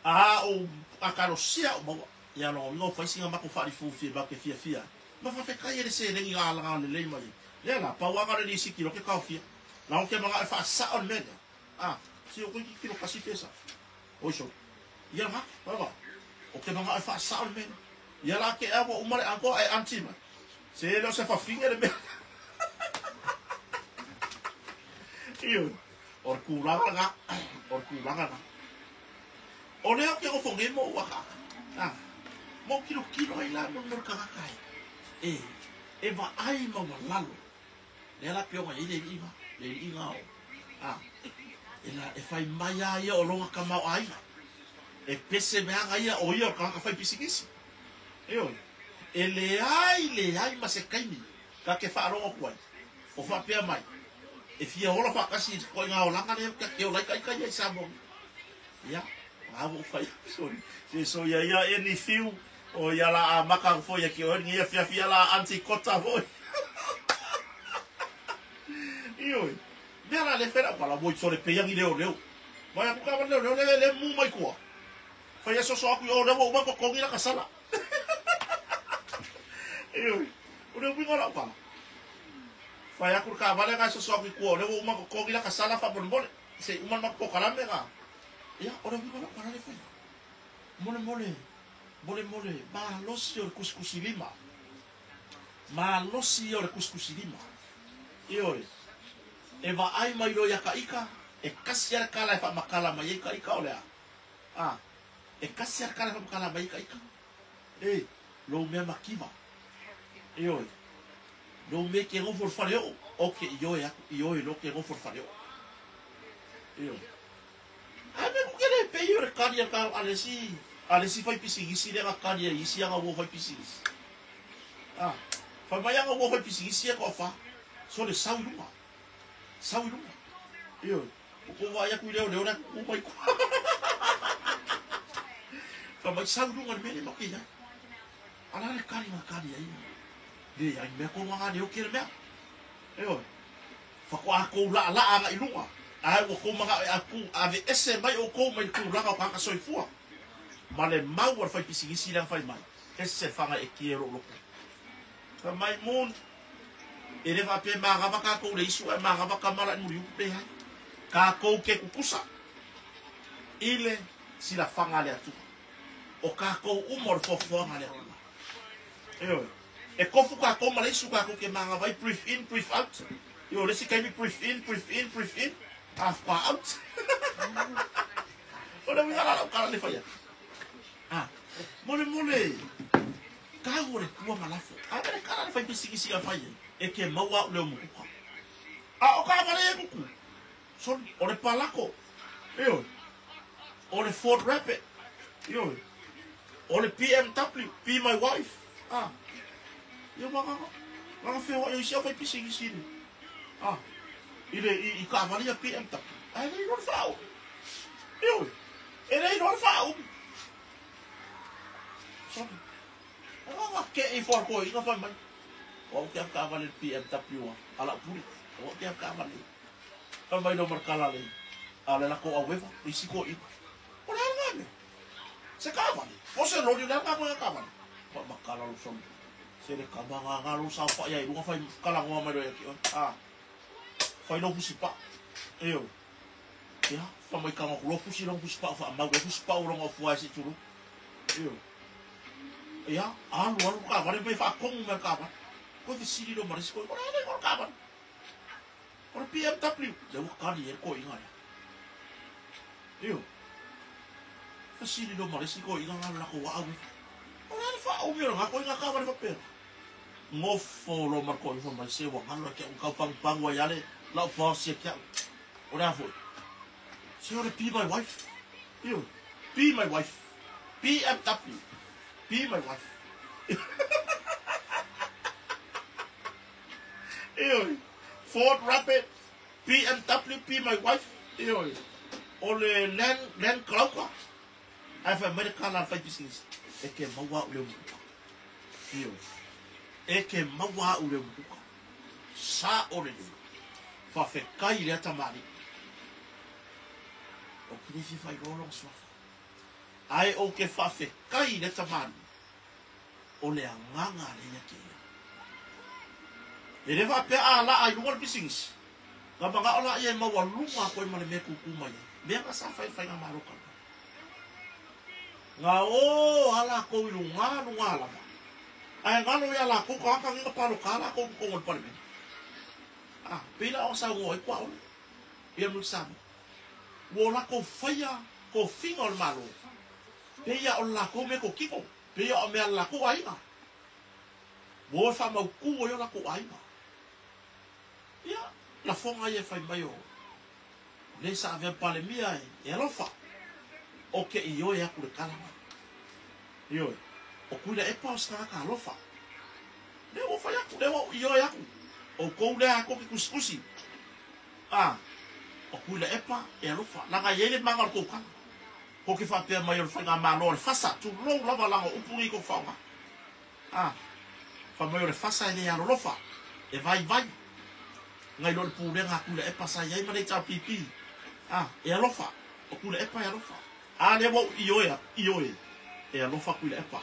a ou a kalosia au maua, ia lona uiga ua fai sina matou faalifufie matou te fiafia ai. Ma faafetai e le seleni na alaga lelei mai ai. Lea la, pau lava na o le lisiti loa ke taofia. Leaga ou te manao e faasao le mea lea. A, se o koe kilo kasi pesa. Oi sole. Ia lena, vaai. Ou te manao e faasao le mea lea. Ia la ke ea ua uma le atoa ae aunty mai. Se e le o se fafine le mea. Ioe. O le tulaga lena. O le tulaga lena. O lea ou te nofo nei ma ou akaaka. A, ma ou tilotilo ai la mo le tagata e, e, e vaai maualalo. Lea la pei ona i ai le alii na, le alii na o, a, e la, e fai mai lava ia o lona tamaoaiga. E pese meaga ia o ia o le tagata fai pisinisi. Ioe. E leai, leai ma se taimi ta te faalogo atu ai, o faapea mai, e fia ola faatasi i le ituaiga olaga lea ta te ola ai ita ia i Samoa nei. Ia, o lena ua ou fai atu, sorry, se soia ia Ernie Fiu, o ia la amata atu foi ia te oe lenei afiafi ia la Aunty Kota foi. Ioe, mea la lea e fai lau tala, ua sole pei ni leoleo. Vaai atu taavale leoleo lea lea mu mai tua. Fai asoaso atu i o lea ua uma totogi lata sala. Ioe, o le uiga o lau tala. Fai atu le taavale na asoaso atu i tua o lea ua uma totogi lata sala faamolemole. Se i uma le matou polokalame na. Ia, o le uiga o lau tala lea e fai atu. Molemole, molemole, malosi o le tusitusilima. Malosi ia o le tusitusilima. Ioe, e vaai mai loa ia Taita, e tasi lava le tala e faamatala mai ai Taita o le a? A, e tasi lava le tala e faamatala mai ai Taita. E, lou mea mativa. Ioe, lou mea e te nofo i le fale oo, ou te ioe atu, ioe loa te nofo i le fale oo. Ioe. Ae mea ku kele pei o le kali a ka a le isi a le isi fai pisinisi lea na kali ai isi ana uo fai pisinisi. A, fai mai ana uo fai pisinisi ia toafa, sole sau i luga. Sau i luga. Ioe. Ua kou vaai atu i leoleo lea tutu mai tua. Fai mai sau i luga le mea lea matou te i ai. A o le a le kali na kali ai? Leai mea tonu aga leo kele mea. Ioe. Faatoa tou laalaa agai i luga, ae ua tou manao e aveese mai outou mai le tulaga o tagata soifua, ma le mau a le faipisinisi lea na fai mai, ese le fagaeetia e lou loto. Fai mai, Moon, e le faapea e manava tatou i le isu ae manava tama la i Muliupu. Leai. Tatou te tutusa i le silafaga a le Atua. O tatou uma o le foafoaga a le Atua. Ioe. E tofu tatou ma le isu tatou te manava ai breathe in breathe out. Ioe, o le isi taimi breathe in breathe in breathe in a faatoa out. O le uiga la lau tala le fai atu. Ah, molemole tau o le tua ma lafo. A le tala le fai pisinisi a fai ai, e ke maua au leo mukuka. A o ka vale e kuku. Sorry, o le palako. Ioe. O le Ford Rapid. Ioe. O le BMW, be my wife. Ah. Ia ma gaga. Gaga feoai ai si au faipisinisi i le, ah, i le, i, i taavale ia BMW. Ae le iloa le faaumi. Ioe. E le iloa le faaumi. Sorry. O gaga kee ifo a le toeaina fai mai. O au ke ahu taavale i le BMW a, a lau pule. O au ke ahu taavale. Fai mai loa ma le tala le, a le latou aueva, le isi toeaina. O le a lena mea? Se taavale? Po o se loli o le a lena koe taavale? Fai makala lou solo. Se le kama gaga lou saofai ai i luga fai talanoa mai loa ia te oe. A, fai lou fusi pao. Ioe. Ia, fai mai tago atu loa fusi lona fusi pao faamau ai fusi pao lona ofua ai se i tulou. Ioe. Ia, alu alu le taavale mai faatonu mai le taavale. Koe fesili loa ma le isi koe, o le a le igoa o le taavale? O le BMW, lea ua kali ai le toeaina lea. Ioe. Fesili loa ma le isi toeaina na le latou aau e. O le a le faaumi o lena toeaina taavale faapena? Nofo loa ma le toeaina fai mai, se ua galo ia te au, tau pagupanu ai lava le lau boss ia te au. O le a foi? Se o le be my wife. Ioe. Be my wife. BMW. Be my wife. Ioe. Ford Rapid, BMW, be my wife. Ioe. O le Land, Land Clover. Ae fai mai le kala a le faipisinisi, e ke maua au leo mukuka. Ioe. E ke maua au leo mukuka. Sa o lelei. Faafetai i lea tamalii. Ou te le fia faailoa lona suafa. Ae ou te faafetai i lea tamalii. O le agaga lea ia te ia. E le faapea a laa i luga le pisinisi. Na mana'o laia e maualuga atu ai ma le mea e tūtū mai ai, mea na sa fai i le faigamalo talu ai. Na ō lava latou i lugā lugā lava, ae galo iā latou tagata nei na palota latou i totonu o le Palemene. A, pei la ona saunoa ai Tuaole ia Muli Samoa, ua o latou faia tofiga o le Malo, pei a o le latou mea totino, pei a o mea a le latou aiga, ua o e faamautū ai o latou aiga. Ia, lafoga ia e fai mai o le sa avea ma Palemia e alofa, o ke ioe atu le tala na. Ioe, o Tuilaepa o se tagata alofa. Lea ua fai atu, lea ua ou ioe atu, outou lea a tou te tusitusi, a, o Tuilaepa e alofa, leaga e i ai le maga o le tou tala. Tou te faapea mai o le faigamalo a le fasa, tulou lava leaga o upu nei tou te faaaoga. A, fai mai o le fasa e le alolofa, e vaivai, nai lo le pulega a Tuilaepa sa i ai ma le HRPP. A, e alofa, o Tuilaepa e alofa. A lea ua ou ioe atu, ioe, e alofa Tuilaepa.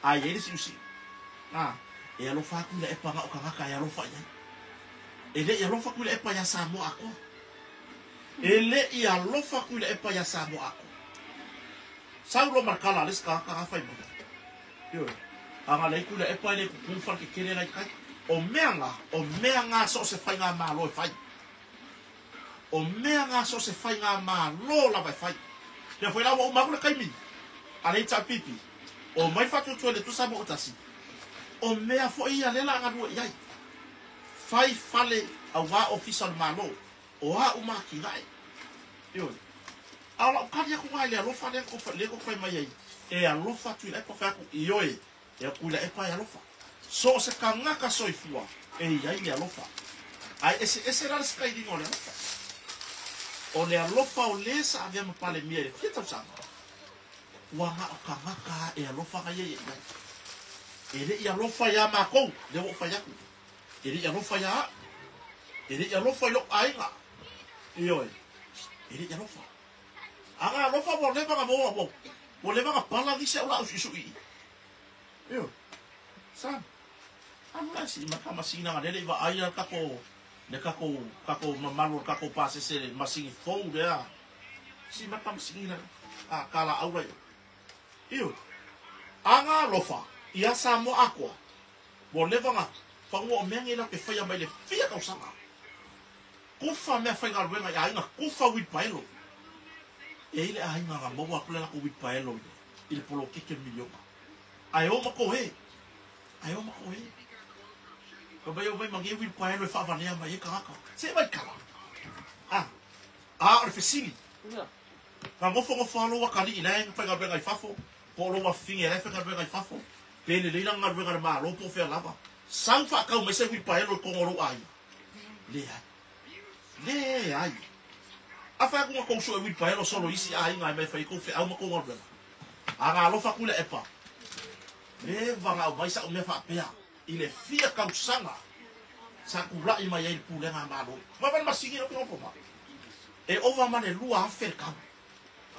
A i ai le siusiu. A, e alofa lava Tuilaepa na o tagata e alofa i ai. E le i alofa Tuilaepa iā Samoa atoa. E le i alofa Tuilaepa iā Samoa atoa. Sau loa ma le tala a le isi tagata na fai mai. Ioe. A na leai Tuilaepa e le tutu fale tetele la i tai. O mea na, o mea na so o se faigamalo e fai. O mea na so o se faigamalo lava e fai. Lea foi la ua uma atu le taimi a le HRPP, omai le faatuatua i le Atua Samoa ua tasi. O mea foi ia lea la a galue i ai. Fai fale aua ofisa o le Malo. O a uma atinae. Ioe. A o lau tali atu lena i le alofa lea lea tou fai mai ai, e alofa Tuilaepa, fai atu, ioe, e Tuilaepa e alofa. So o se tagata soifua e i ai le alofa. Ae eseese la le setailiga o le alofa. O le alofa o le sa avea ma Palemia i le fia tausaga, ua na o tagata lava e alofa na ia i ai. E le i alofa iā matou, lea ua ou fai atu. E le i alofa iā au. E le i alofa i lou aiga. Ioe. E le i alofa. A na alofa ua leva na maua, ua, ua leva na pala nisi au laau suisui i i. Ioe. Sa. Alu la sii ma ka masina na lele i vaai a le le tatou, tatou mamalu o le tatou pasese le masini fou lea. Sii ma ka masini la, a ka laau la i o. Ioe. A na alofa iā Samoa atoa, Ua leva na fanua o mea nei latou te faia mai le fia tausaga. Kufa mea faigaluega i aiga, kufa uilipaelo. E i le aiga na maua atu le latou uilipaelo i le poloketi o le miliona. Ae o ma koe. Ae o ma koe. Fai mai omai ma nei uilipaelo e faavalea mai ai tagata. Se mai kala. A, a o le fesili. Na nofonofo lava lou atalii la e faigaluega i fafo, po o lou afafine la e faigaluega i fafo, pe lelei lana galuega i le Malo po o fea lava, sau faatau mai se uilipaelo i totonu o lou aiga? Leai. Leai. A fai atu na tou sue uilipaelo solo i isi aiga e mai fai ai tou feau ma tou galuega. A na alofa atu i le epa, leva na aumai sau mea faapea i le fia tausaga sa tulai mai ai le pulega a Malo. Vaai le masini lea ou te nofo ma. E ova ma le 2000 le tau.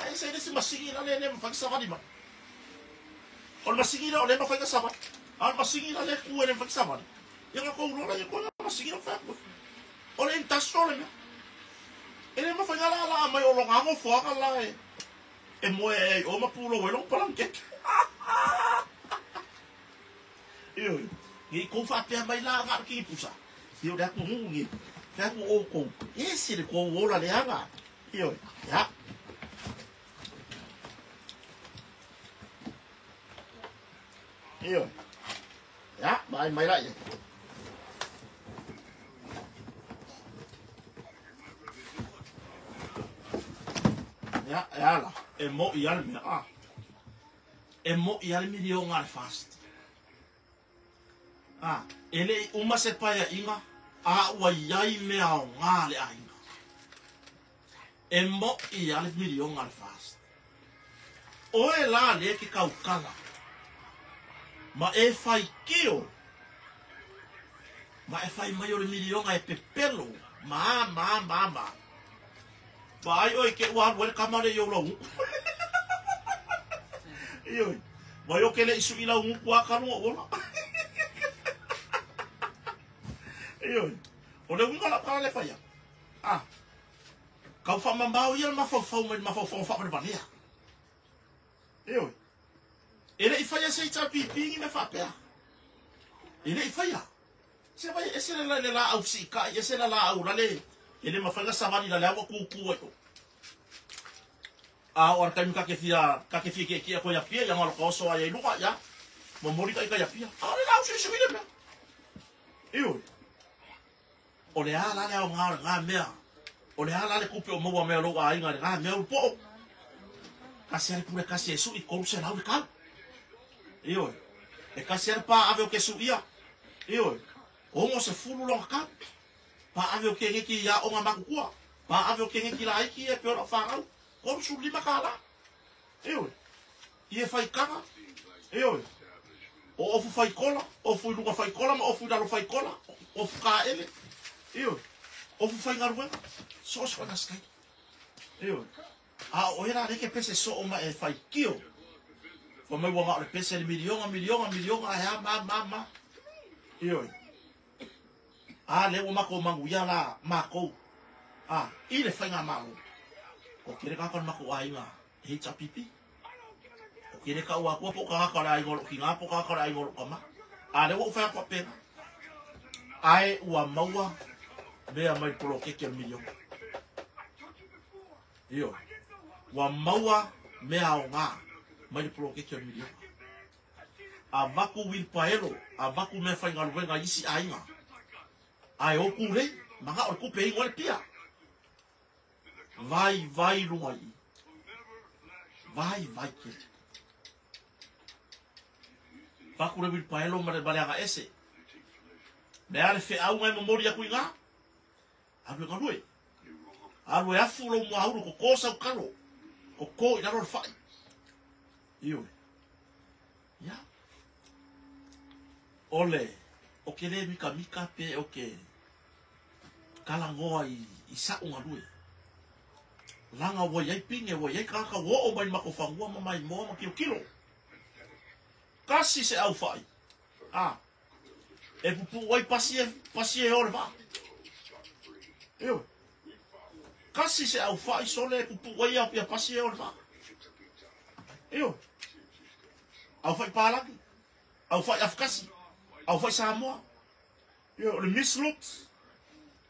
Ae ese le isi masini la lea e le mafai ona savali mai. O le masini lea o lea e mafai ona savali. A o le masini la lea e tu e le mafai ona savali, ia ona tou iloa lea koe masini la fai atu ai. O le industrial le mea. E le mafai ona laalaa mai o lona nofoaga la e e moe ai o ma pulou ai lona palanakete. Ioe, ne i tou faapea mai la na o le kinipusa, ia o le atunuu nei, fai atu outou, ese le tou ola leaga. Ioe, ia. Ioe, ia, vaai mai la i ai. Ia, e ala, e mo'i lava le mea, a. E mo'i lava le miliona a le FAST. A, e le i uma se paeaiga, a ua i ai mea aoga a le aiga. E mo'i lava le miliona a le FAST. Oe la lea e te tautala ma e faitio ma e fai mai o le miliona e pepelo ma a ma a ma a ma a. Vaai oe i te ua alu ai le kama lea i ou laugutu. Ioe. Vai o ke le i suʻi laugutu a talu oʻu ola. Ioe. O le uiga o lau tala lea e fai atu. A kau faamamao ia le mafaufau mai le mafaufauga faavalevalea. Ioe. E le i faia se HRPP ni mea faapea. E le i faia. Se vai ese le le laau fesiitai, ese le laau lale e le mafai ona savali la le ua tutu ai o. A o le taimi ta te fia ta te fia tietie atu ai Apia ia na o oso ai ai luga ia. Momoli ta ita i Apia. A o le laau suisui le mea. Ioe. O le a la le aoga o lena mea? O le a la le tupe o maua mai a lou aiga i lena mea ulu po'o? Tasi a le pule tasi e su'i, 300 le tau. Ioe. E tasi a le pa ave o ke su'ia. Ioe. 60 lona tau. Pa ave o keneki ia onga matutua. Pa ave o keneki laiti e pe o lau fanau. $35. Ioe. Ie faitaga. Ioe. O ofu faikola, ofu i luga faikola ma ofu i lalo faikola, ofu kaele. Ioe. Ofu faigaluega. So o se koina skai. Ioe. A o oe la lea e te pese soo ma e faitio. Fai mai ua na o le pese le miliona, miliona, miliona, ae a ma, ma, ma. Ioe. A lea ua matou manuia la matou a i le faigamalo. O tele tagata o le matou aiga e HRPP. O tele tau atua po o tagata o le aiga o lou tina po o tagata o le aiga o lou tama. A lea ua ou fai atu faapena. Ae ua maua mea mai le poloketi o le miliona. Ioe. Ua maua mea aoga mai le poloketi o le miliona. Avatu uilipaelo, avatu mea faigaluega i isi aiga. Ae o tulei, manao le tupe e inu ai le pia. Vaivai luga i i. Vaivai tele. Avatu le uilipaelo ma le, ma le agaese. Le a le feauga e momoli atu i ina? Alu e galue. Alu e afu lou muaulu, koko sau talo. Koko i lalo le fai. Ioe. Ia. O le, o ke le mikamika pe o ke talanoa i, i sa'u galue. Laga ua i ai pine, ua i ai tagata ua oo mai i le matou fanua ma maimoa ma kilokilo. Tasi se ʻaufaʻi, a e pupuu ai pasi e, pasi e o le vaa. Ioe. Tasi se ʻaufaʻi sole e pupuu ai ia pasi e o le vaa. Ioe. ʻAufaʻi palagi, ʻaufaʻi afakasi, ʻaufaʻi Samoa. Ioe, o le Miss Looks,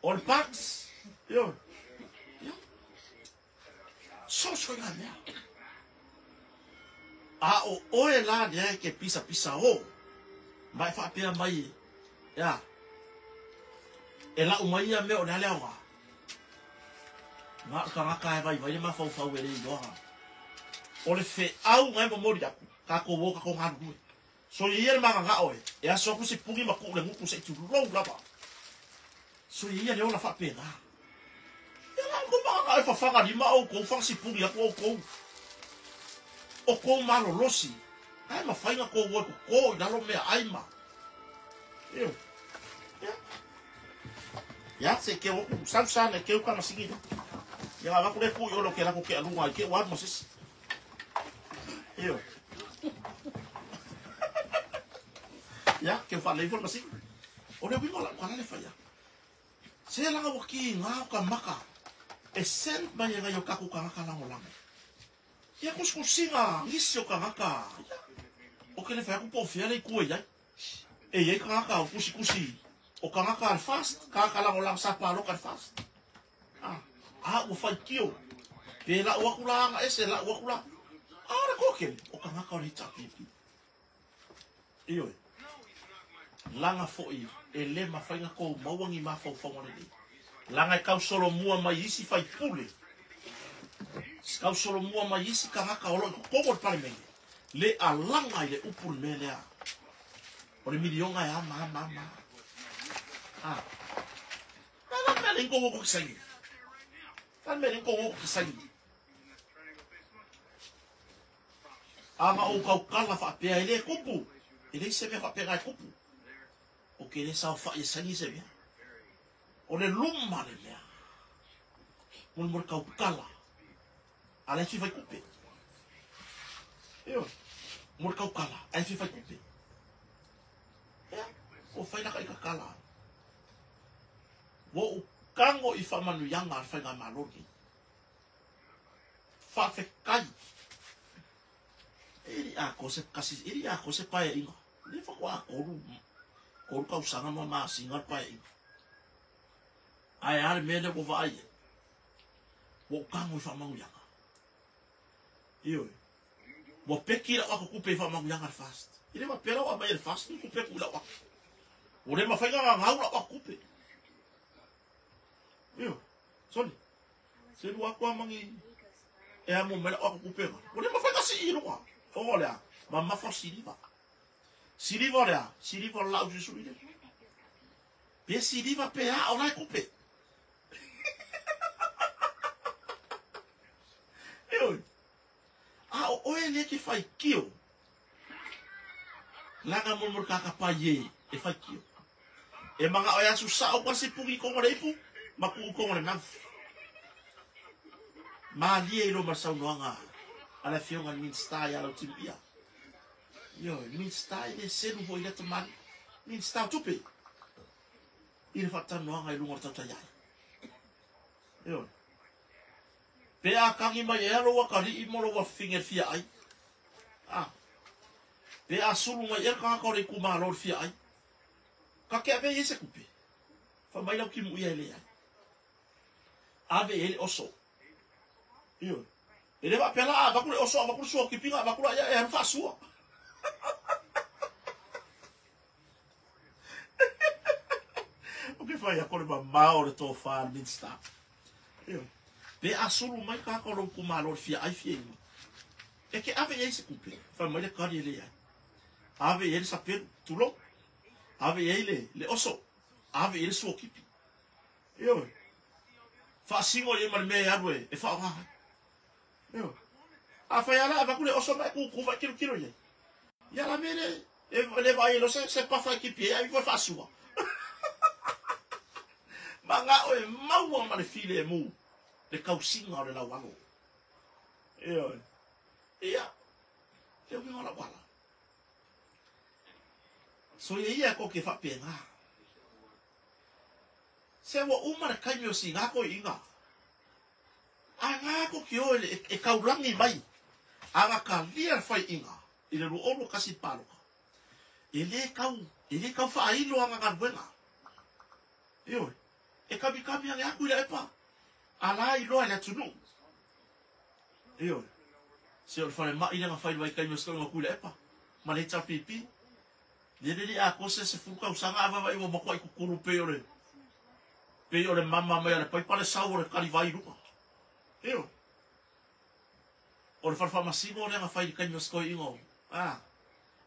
o le Parks. Ioe. Ia. So so ina mea. A o oe la lea e ke pisapisa o, ma e faapea mai, ea, e lau mai ia mea o le a le aoga. Na o le tagata e vaivai le mafaufau e le iloa. O le feau na e momoli atu, tatou o tatou galulue. Soia ia le magagao e, e aso atu se puni ma tuu le gutu se i tulou lava. Soia ia le ola faapena. Ia la outou magagao e fafaga lima outou, fagasipuni atu outou. O kou malolosi, ae mafai na tou o e toto i lalo meaai ma. Ioe. Ia. Ia, se i keu atu, sau sa na e keu ka masini lea. Ia na avatu lea e tuu i o le o ke latou kealuga i te i ua alu ma se isi. Ioe. Ia, keu faalelei ifo le masini. O le uiga o lau tala lea e fai atu. Se laga ua kiga o ka maka e send mai e nai o tatou tagata lagolago. Ia kusikusiga nisi o tagata, ia, o ke le fai atu po o fea le itu e i ai. E i ai tagata o tusitusi o tagata a le FAST, tagata lagolago sa paloka i le FAST. A, a ua faitio, pe lau atu la aga ese, lau atu la. A o le toatele, o tagata o le HRPP. Ioe. Laga foi e le mafai ona tou maua ni mafaufauga lelei. Laga e tausolomua mai isi faipule, tausolomua mai isi tagata o lo o i totonu o le Palemene, le alaga i le upu le mea lea o le miliona e a ma a ma a ma a. Le a la le mea le kou o ke saini? Le a le mea le kou o ke saini? A na ou tautala faapea e le tupu, e leai se mea faapena e tupu. Ou te le saofai e saini se mea. O le luma le mea. Molemole tautala. A la e fia fai tupe. Ioe. Mo le tautala, ae fia fai tupe. Ea, ua fai laka i tatala. Ua ou tago i faamanuiaga a le Faigamalo lenei. Faafetai. E le i atoa se tasi, e le i atoa se paeaiga. O lea faatoa 3 tausaga ma masina le paeaiga. Ae a le mea lea ua vaai ai? Ua ou tago i faamanuiaga. Ioe. Ua peki lau ato tupe i faamanuiaga a le FAST. E le faapea la ua aumai e le FAST ni tupe tuu i lau ato. Ua le mafai ona gagau lau ato tupe. Ioe. Soli. Se lua atu lava ma ni e amo mai lau ato tupe na. Ua le mafai ona sii i luga. Ona o le a? Mamafa o siliva. Siliva o le a? Siliva o le laau suisui lea. Pe siliva pe a o la e tupe. Ioe. A o oe lea e te faitio, laga mo le kakapai e e faitio. E manao e asu sao kwa sipuni i tonu o le ipu ma tuu i tonu o le mouth. Malie i loma le saunoaga a le Afioga i le Minisita ia Lautimuia. Ioe, Minisita e le selu foi i lea tamalii. Minisita o Tupe i le faatalanoaga i luga o le tautai ai. Ioe. Pe a tagi mai ea lou atalii mo lou afafine i le fia ai? A. Pe a sulu mai ea le tagata o le itumalo i le fia ai? Ka te ave i ai se tupe? Fai mai lau timuia e leai. Ave i ai le oso. Ioe. E le faapea la a avatu le oso, avatu le suakipi ona avatu laia e alu faasua. Ou te fai atu o le mamao o le tofa a le Minista. Ioe. Pe a sulu mai tagata o lou itumalo i le fia ai fia inu, e te ave i ai se tupe? Fai mai le tali e leai. Ave i ai le sapelu, tulou. Ave i ai le, le oso. Ave i ai le suakipi. Ioe. Faasino i ai ma le mea e alu e, e faaaoga ai. Ioe. Afai lava la avatu le oso ma e kūkū ma e tilotilo i ai, ia la mea le, e le vaai ai loa se, se pafa e tipi ai, ae ifo e faasua. Manao e maua ma le filemu le tausiga o le laualo. Ioe. Ia, le uiga o lau ala. Soia ia e kou te faapena. Se ua uma le taimi o sina toeaiina. A na ko ke oe e taulagi mai a na talia le faiaiga i le 2021 paloka, e le tau, e le tau faailo ana galuega. Ioe, e kamikami ane atu i le epa a la iloa e le atunuu. Ioe, se o le falemai lea na fai i le vaitaimi o se tauiga atu i le epa ma le HRPP. Lea le le atoa se 10 tausaga ae vaavaai ua matuai tutulu pei o le pei o le mama mai a le paipa le sau o le talivai i luga. Ioe. O le fale faamasino lea na fai i le taimi o se toeaina o a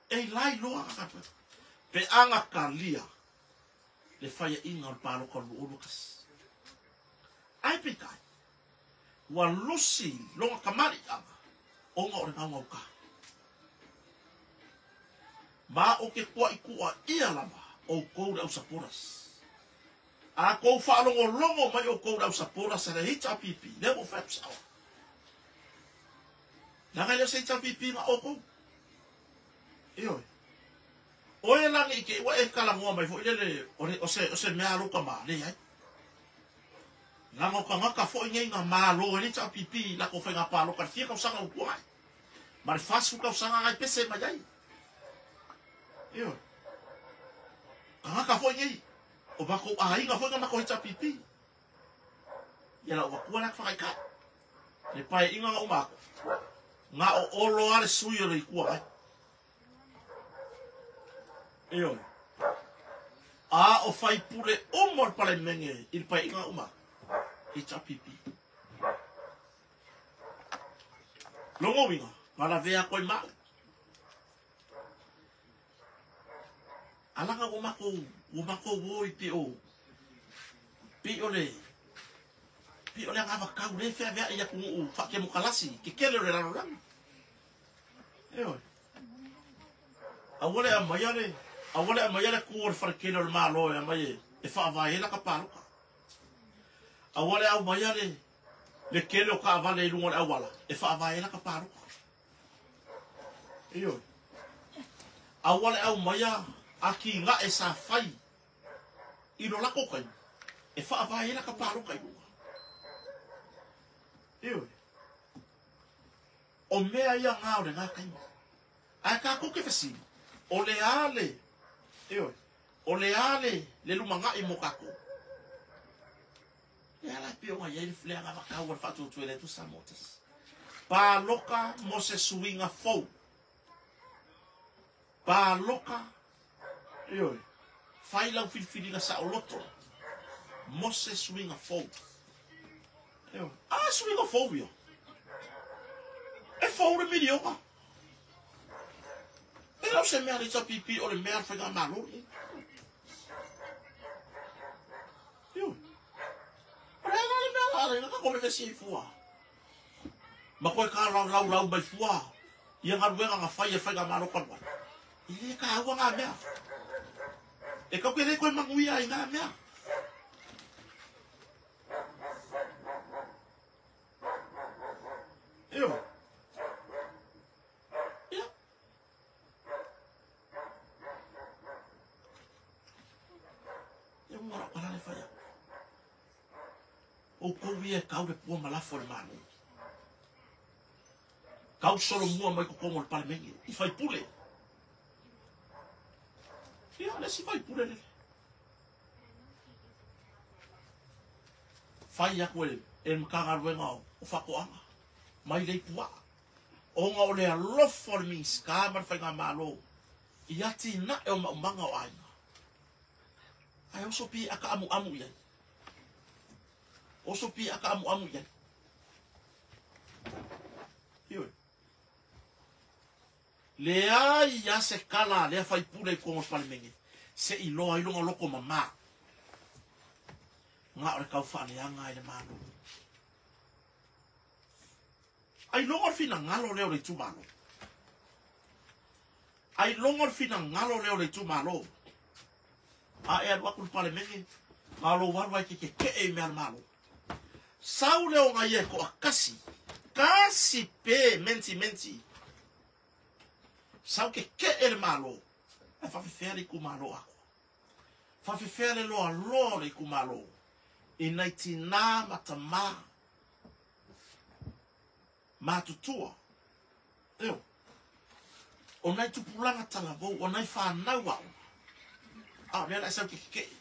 e lai loa na tatou pe a na talia le faiaina o le palota o le 2021. Ae peitai, ua lusi lona tamaliiaga ona o le gaugauta. Ma o ke kuaʻikuaʻia lava ʻoukou le au supporters. A kou faalogologo mai ʻoukou le au supporters a le HRPP, lea ua ou fai atu sao. Leaga e le o se HRPP na ʻoukou. Ioe. Oe lani i te i ua e talanoa mai foi lele o, le, o, se, o se mea a lou tama, leai. Leaga o tagata foi nei na malo e le HRPP i latou faiga palota i le fia tausaga ua tuanai. Ma le 40 tausaga na e pese mai ai. Ioe. Tagata foi nei, o matou aiga foi na matou HRPP. Ia la ua tua la whakaikai. Le paeaiga na uma atu. Na o Olo lava le sui o le Itu Agai. Ioe. A o faipule uma o le Palemene i le paeaiga na uma atu. HRPP. Lona uiga, na lavea atu ai ma au. Alaga ua matou, ua matou o i pei o, pei o le, pei o le anavatau lea e feaveai i atunuu faatemokalasi i ke kele o le lalolagi. Ioe. Aua le aumaia le, aua le aumaia le tu o le faletele o le Malo e aumai e, e faavae ai lata palota. Aua le aumaia le, le tele o taavale i luga o le auala e faavae ai lata palota. Ioe. Aua le aumaia atinae sa fai i lo latou taimi E faavae ai la ka paloka i luga. Ioe. O mea ia ngā o le ngā kaimi. Ae kākou ke fesili, o le a le, ioe, o le a le, le lumanai mo kākou? Le ala e pei ona i ai le le anavatau a le Faatuatua i le Atua Samoa tasi. Paloka mo se suiga fou. Paloka, ioe, fai lau filifiliga saoloto mo se suiga fou. Ioe, a suiga fou ia. E fou le miliona. E le o se mea a le HRPP o le mea a le Faigamalo lenei. Ioe. O le a le mea la le ka vevesi ai fua. Ma koe ka laulau mai fua ia galuega na fai e Faigamalo talu ai. E le taua ngā mea. E kau ke le koe manuia i ngā mea. Ioe. Ia. E ua rau kalale whai aku. O kou ia e kau le pua malafo le malo. Kau solo mua mai kokongo le palemenge. I whai pule. Ia, le si whai pule le. Fai aku e, e Matagaluega o, o Faatoaga mai le ipuaa. Ona o le alofa o le Minisita ma le Faigamalo i atinae o maumaga o aiga. Ae oso pi aka amuamu i ai. Oso pi aka amuamu i ai. Ioe. Leai lava se kala a lea faipule i totonu o le Palemene se i loa ai lona loto mama. Na o le taufaaleaga i le Malo. Ailoga o le finagalo lea o le itumalo. Ailoga o le finagalo lea o le itumalo. A e alu atu i le Palemene, na o lou alu lava e te tetee i mea a le Malo. Sau lea ona ia e toatasi, tasi pe menti menti. Sau tetee le Malo, ae faafefea le itumalo atoa. Faafefea le loaloa o le itumalo i nai tinā ma tamā matutua. Eo. O nai tupulaga talavou, o nai fanau aoga. A o lea la e sau i te kekeʻe.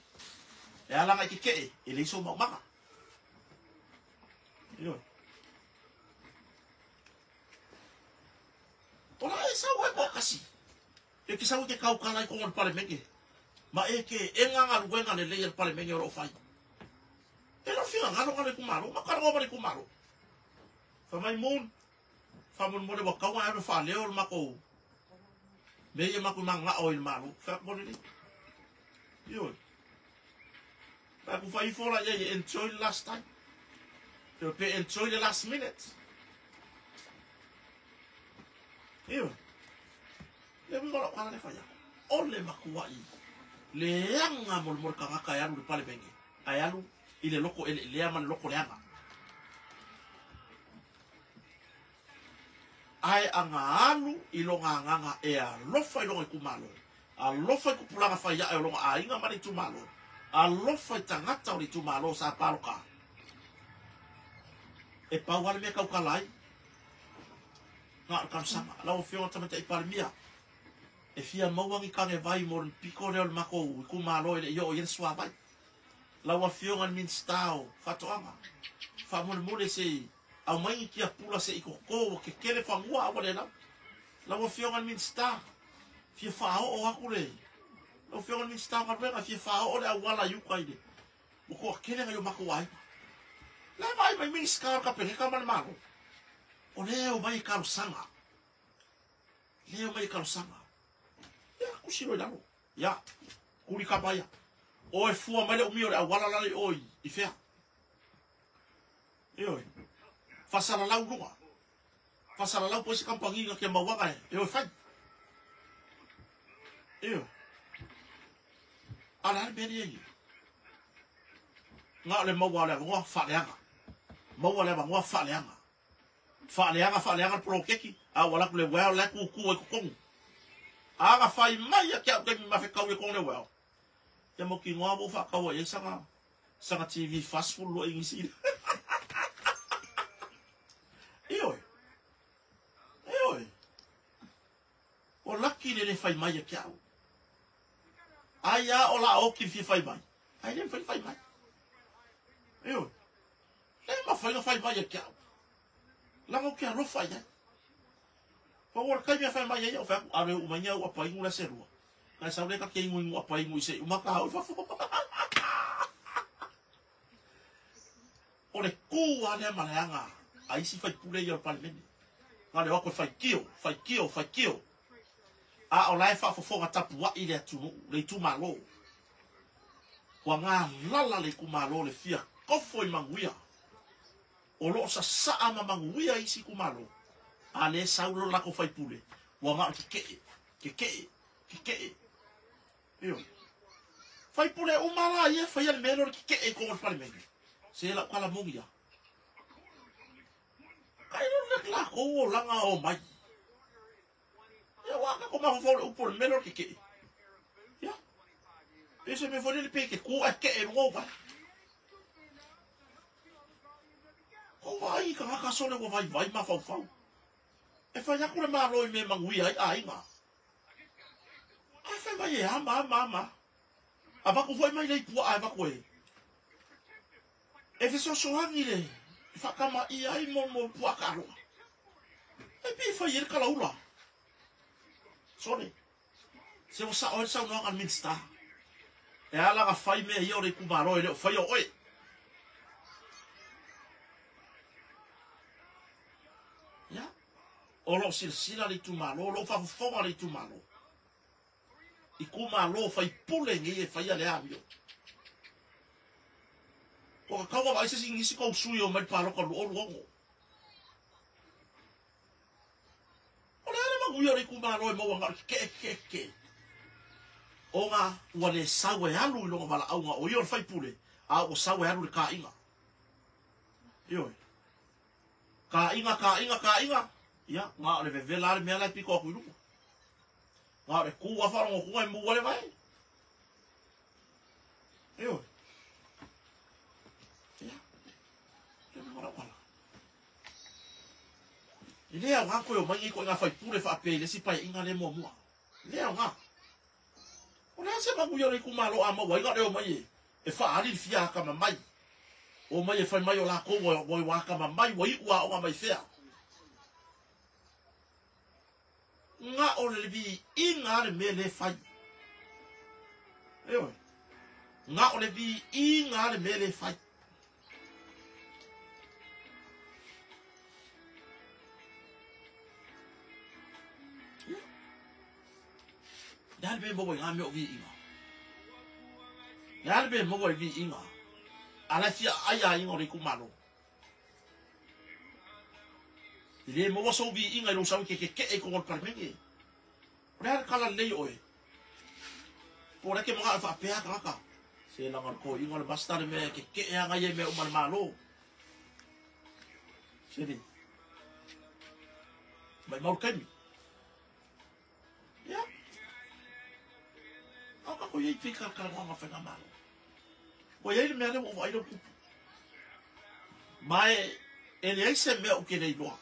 E ala ana i kekeʻe, e leai sou maumaga. Ioe. O la e sau ai toatasi. E te sau i te taukala i totonu o le Palemene, ma e ke ega galuega lelei a le Palemene o lo o fai. E le o finagalo na le itumalo, ma talanoa ma le itumalo. Fai mai Moon, faamolemole ua tatau ona e alu e faaleo le matou mea ia matou mananao ai i le Malo. Fai atu mo lelei. Ioe. Fai atu fai ifo la iai e enjoy le last time. Pe pe enjoy le last minute. Ioe. Le uiga o lau tala lea fai atu. O le matuai leaga molemole tagata e alu i le Palemene ae alu i le loko eleelea ma le loko leaga. Ae ana alu i lona agaga e alofa i lona itumalo, alofa i tupulaga fai ae o lona aiga ma le itumalo, alofa i tagata o le itumalo sa paloka. E pau lava le mea e tautala ai, na o le talosaga. Lau Afioga i le Tamaitai Palemia, e fia maua ni tane vai mo le pito lea o le matou itumalo e le i oo i ai le suavai. Lau Afioga i le Minisita o Faatoaga, faamolemole se i aumai ni tiapula se i toto ua kekele fanua a ua le lava. Lau Afioga i le Minisita, fia faaoo atu le Lau Afioga i le Minisita o Galuega, fia faaoo le auala i uta i le ua toatele nai o matou aiga. La e vaai mai Minisita o le Kapeneta ma le Malo, o lea e omai e talosaga, lea e omai e talosaga. Ia, tusi loa i lalo. Ia, kuli kapa ia. Oe fua mai le umi o le auala lale i o i fea. Ioe. Faasalalau luga. Faasalalau po isi kamupani na ke mauaga e, e oe fai. Ioe. A le a le mea lea ia. Na o le maua o le avanoa faaleaga. Maua le avanoa faaleaga. Faaleaga, faaleaga le poloketi, a ua alu atu le well la e tutu ai totonu. A na fai mai ia te au taimi ma fetau i totonu le well, ia mautinoa ua ou faataua i ai sana Saga TV 42 igisi. Ioe. Ioe. O laki le le fai mai e ke au. Ai a o la oki fia fai mai. Ai le fai fai mai. Ioe. Le ma fai fai mai e ke au. Langa o ke alofa ia. Pa ua kai mea fai mai ai o fai aku ave u mai au apa ingu la serua. Kai sau le ka ke ingu ingu apa ingu i se umaka hau i fafo. O le ku a lea ma le aga a isi faipule ia o le Palemene. Na o le o atu e faitio, faitio, faitio. A o la e faafofoga tapuai le atunuu, le itumalo. Ua galala le itumalo le fia kofo i manuia. O lo o sasaa ma manuia isi itumalo, a lea e sau lo latou faipule, ua na o le keke'e, keke'e, keke'e. Ioe. Faipule uma la ia e faia le mea lea o le keke'e i totonu o le Palemene. Se lau tala moni lava. Kai lo le latou olaga o mai. Ia ua tatou mafaufau i le upu o le mea lea o le keke'e. Ia. Pe se mea foi lele pe e te tu ae ke'e i luga o uaea. Kou vaai i tagata sole ua vaivai mafaufau. E fai atu le Malo i mea e manuia ai aiga. Ae fai mai e ama, ama, ama. Avatu foi mai lei puaa e avatu e e fesoasoani le faatamaia ai mo mo puaa taaloga. E pei e fai ai le kalaula. Sole. Se ua sao ai le saunoaga a le Minisita. E ala ona fai mea ia o le itumalo e le o faia o oe. Ia. O lo o silasila le itumalo, o lo o faafofoga le itumalo. Itumalo faipule nei e faia le amio. Ua tatau ona vaai se isi nisi tou sui o mai le palota 2026. O le a le manuia o le itumalo e maua na o le keke'e keke'e keke'e? Ona ua le sau e alu i lona valaauga o ia o le faipule, a ua sau e alu i le kāiga. Ioe. Kāiga, kāiga, kāiga, ia, na o le vevela lava le mea la e pito atu i luga. Na o le kū lava faalogotuga e mū ai le vae. Ioe. Ia. Le mea o lau ala. E le aoga toe omai nei ituaiga faipule faapea i le isi paeaiga lea muamua. E le aoga. O le a se manuia o le itumalo a maua ai na o le omai e, e faaali le fia atamamai. Omai e fai mai o latou ua, ua, ua atamamai, ua iu aoga mai fea. Na o le viiga lava le mea lea e fai. Ioe. Na o le viiga lava le mea lea e fai. Le a le mea e maua i ngā mea o viiga? Le a le mea e maua i viiga? A la e fia aai aiga o le itumalo. E le maua sou viiga i lou sau i ke keke'e i totonu o le Palemene. O le a le tala lelei o oe? Po o le a e te mana'o e faapea tagata? Se leaga o le toeaina o le Master le mea e keke'e aga ia i mea uma a le Malo. Se le. Maimau le taimi. Ia. A o tatou i ai i talanoaga o le Faigamalo. Ua i ai le mea lea ua ou vaai lea ua tupu. Ma e, e leai se mea ou te le iloa.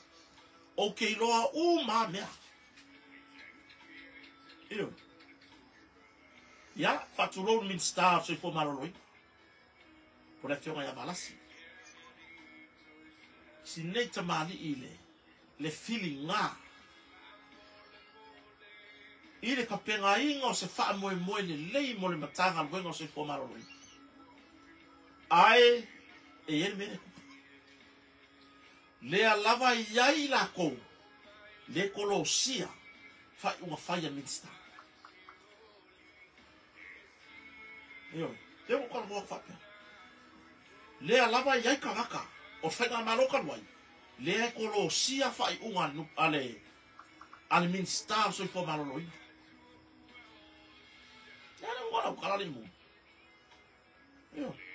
Ou te iloa uma lava mea. Ioe. Ia, faatulou le Minisita o le Soifua Maloloina. Po o le Afioga ia Valasi. Si nei tamalii le le filiga i le tapenaina o se faamoemoe lelei mo le Matagaluega o Soifua Maloloina. Ae e i ai le mea lea e tupu. Lea lava e i ai i latou le kolosia faaiuga fai a le Minisita. Ioe, lea ua ou talanoa atu faapea. Lea lava e i ai tagata o le Faigamalo talu ai, lea e kolosia faaiuga a le, a le Minisita o le Soifua Maloloina. Lea le ua lau tala le imu. Ioe.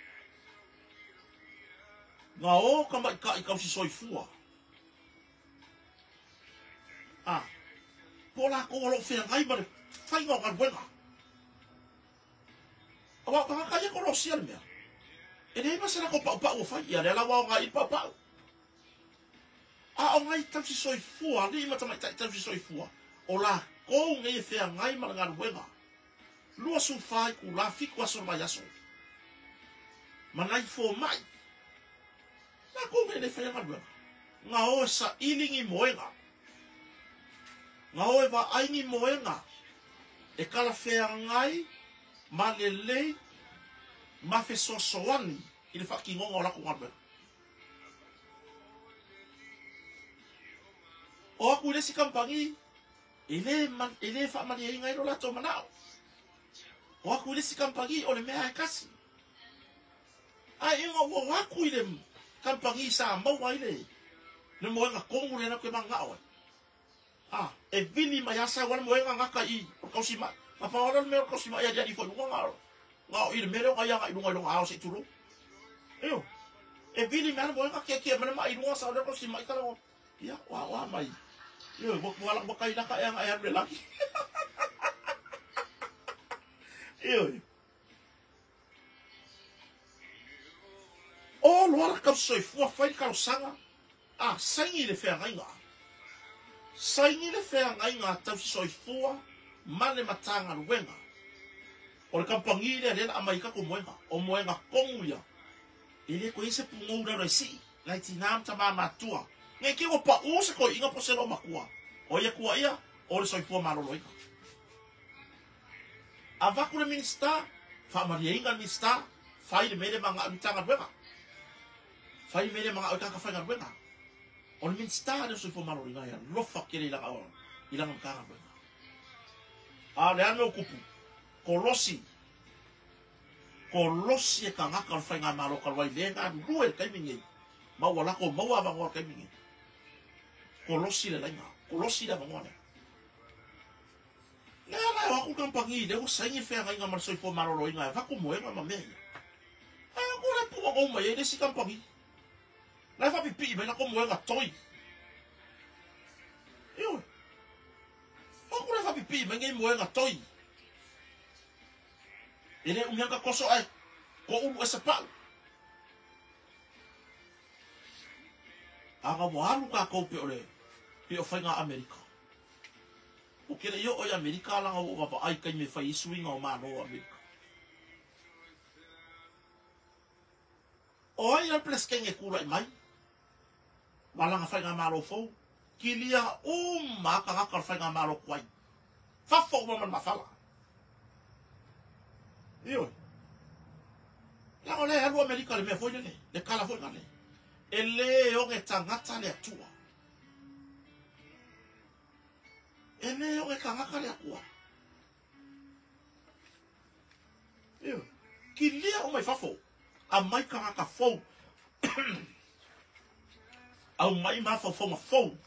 Na o tamaitai tausi soifua. A, po o latou o lo o feagai ma le faiga o galuega. Aua o tagata ia e kolosia le mea. E leai ma se latou paupau o fai, ia lea la ua aoga i le paupau. A o nai tausi soifua, alii ma tamaitai tausi soifua, o lakou nei e feagai ma le galuega 24 itula, 7 aso o le vaiaso, ma nai fomai, lakou nei e le faia galuega. Na o e saili ni moega, na o e vaai ni moega e talafeagai ma lelei ma fesoasoani i le faatinoga o latou galuega. O atu i le isi kamupani, e le, e le faamalieina ai lo latou manao. O atu i le isi kamupani, o le mea e tasi. Ae ina ua o atu i le kamupani sa maua ai le, le moega tonu lea latou te mananao ai, a, e vili mai lava sau lava le moega gata i i, o le tausimai. Na pau lava lea o le mea o le tausimai e aliali ifo i luga na o, na o i le mea lea o na ia agai i luga i lona ao se i tulou. Ioe. E vili mai lava le moega tietie mai le mai i luga sau lea o le tausimai tala Ia, ua ua mai. Ioe, ua ua ua tai laka ea e alu i le lagi. Ioe. O loa la tausi soifua fai le talosaga a saini le feagaiga. Saini le feagaiga a tausi soifua ma le Matagaluega. O le kamupani lea lea la aumai ai tatou moega. O moega tonu ia. E le toe i ai se pugou i lalo e sii. Nai tina ma tama matua. Nei te i ua pau se toeaina po o se loomatua. O ai Atua ia? O le soifua maloloina. Avatu le Minisita, faamalieina le Minisita, fai le mea lea manao i Matagaluega. Fai le mea lea manao i tagata faigaluega. O le Minisita lea o Soifua Maloloina e alofa tele i lana, i lana Matagaluega. A o le a le mea ua tupu? Kolosi Kolosi e tagata o le Faigamalo talu ai le galulue i le taimi nei, ma ua latou maua avanoa i le taimi nei. Kolosi le laina, kolosi le avanoa lea. Lea la e o atu le kamupani lea ua saini le feagaiga ma le Soifua Maloloina e avatu moega ma mea ia. Ae o atu le puanou mai ai le isi kamupani. La e faapipii mai latou moega toi. Ioe. O atu le faapipii mai nei moega toi. E le umi lava toso ae toulu esa pau. Aga ua alu tatou pe o le pe o faiga a Amerika. Ou te le i oo i Amerika leaga ua ou vaavaai i taimi e fai ai suiga o Malo o Amerika. O ai la le Peresetene e tulai mai ma lana faigamalo fou? Kilia uma lava tagata o le faigamalo tuai. Fafo uma ma le mafala. Ioe. Leaga o lea e alu Amerika i le mea foi lele, le tala foi lale. E le oge tagata le Atua. E le oge tagata le Atua. Ioe. Kilia uma i fafo. Aumai tagata fou. Aumai mafaufauga fou.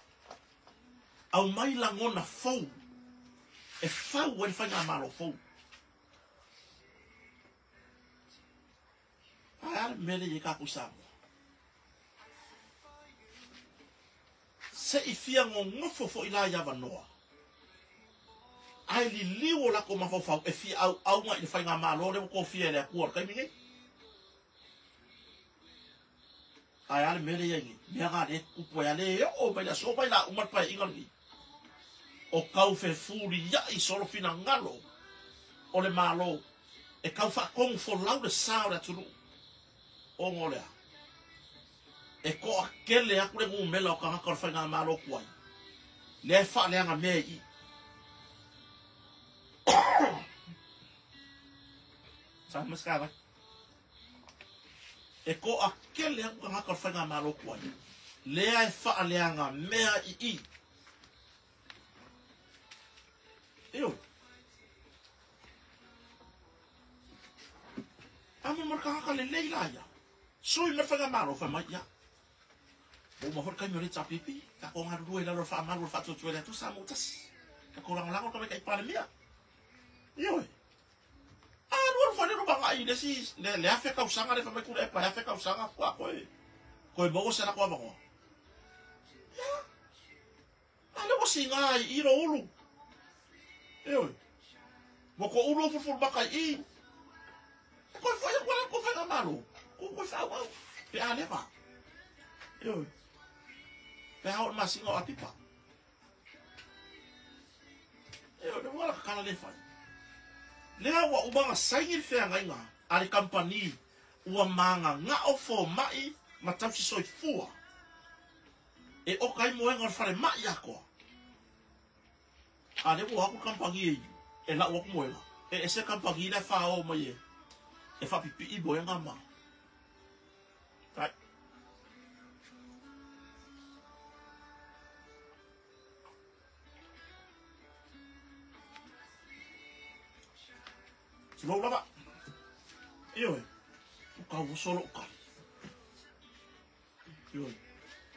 Aumai lagona fou e fau ai le faigamalo fou. Ae a le mea lea i ai tatou i Samoa? Se i fia nonofo foi la i avanoa, ae liliu o latou mafaufau e fia auauna i le faigamalo lea ua tofia e le Atua i le taimi nei. Ae a le mea lea i ai nei? Mea na lea e tutupu ai a le oo mai le aso mai la uma le paeaiga lenei. O tau fefulia'i solo finagalo o le Malo e tau faatonu folau le sa o le atunuu. Ona o le a? E toatele atu le numera o tagata o le faigamalo tuai lea e faaleaga mea i i. Sa mai se kāwai. E toatele atu tagata o le faigamalo tuai lea e faaleaga mea i i. Ioe. A mo ma le tagata lelei la ia. Sui ma le faigamalo fai mai, ia, ua uma foi le taimi o le HRPP, tatou galulue i lalo o le faamalu o le faatuatua i le Atua Samoa tasi. Tatou lagolago le Tamaitai Palemia. Ioe. A alu alu foi le lumanai i le isi, le, le 1000 tausaga le fai mai Tuilaepa e 1000 tausaga faatoa toe, toe maua se latou avanoa. Ia, A lea ua siga ai i i lou ulu. Ioe. Ua ko ulu o fulufulumaka i i. E koe foi atu ala kou faigamalo. Ua faaauau pe a leva. Ioe. Pe a oo i le masina o Apipa. Ioe, le ua la kakala le fai. Lea ua uma ona saini le feagaiga a le kamupani ua magagao fomai ma tausi soifua e oka ai moega o le falemai atoa. A lea ua o atu le kamupani e lau atu moega, e ese le kamupani la e fao mai e faapipii moega ma. Tai. Tulou lava. Ioe, ua tauoso lou kali. Ioe,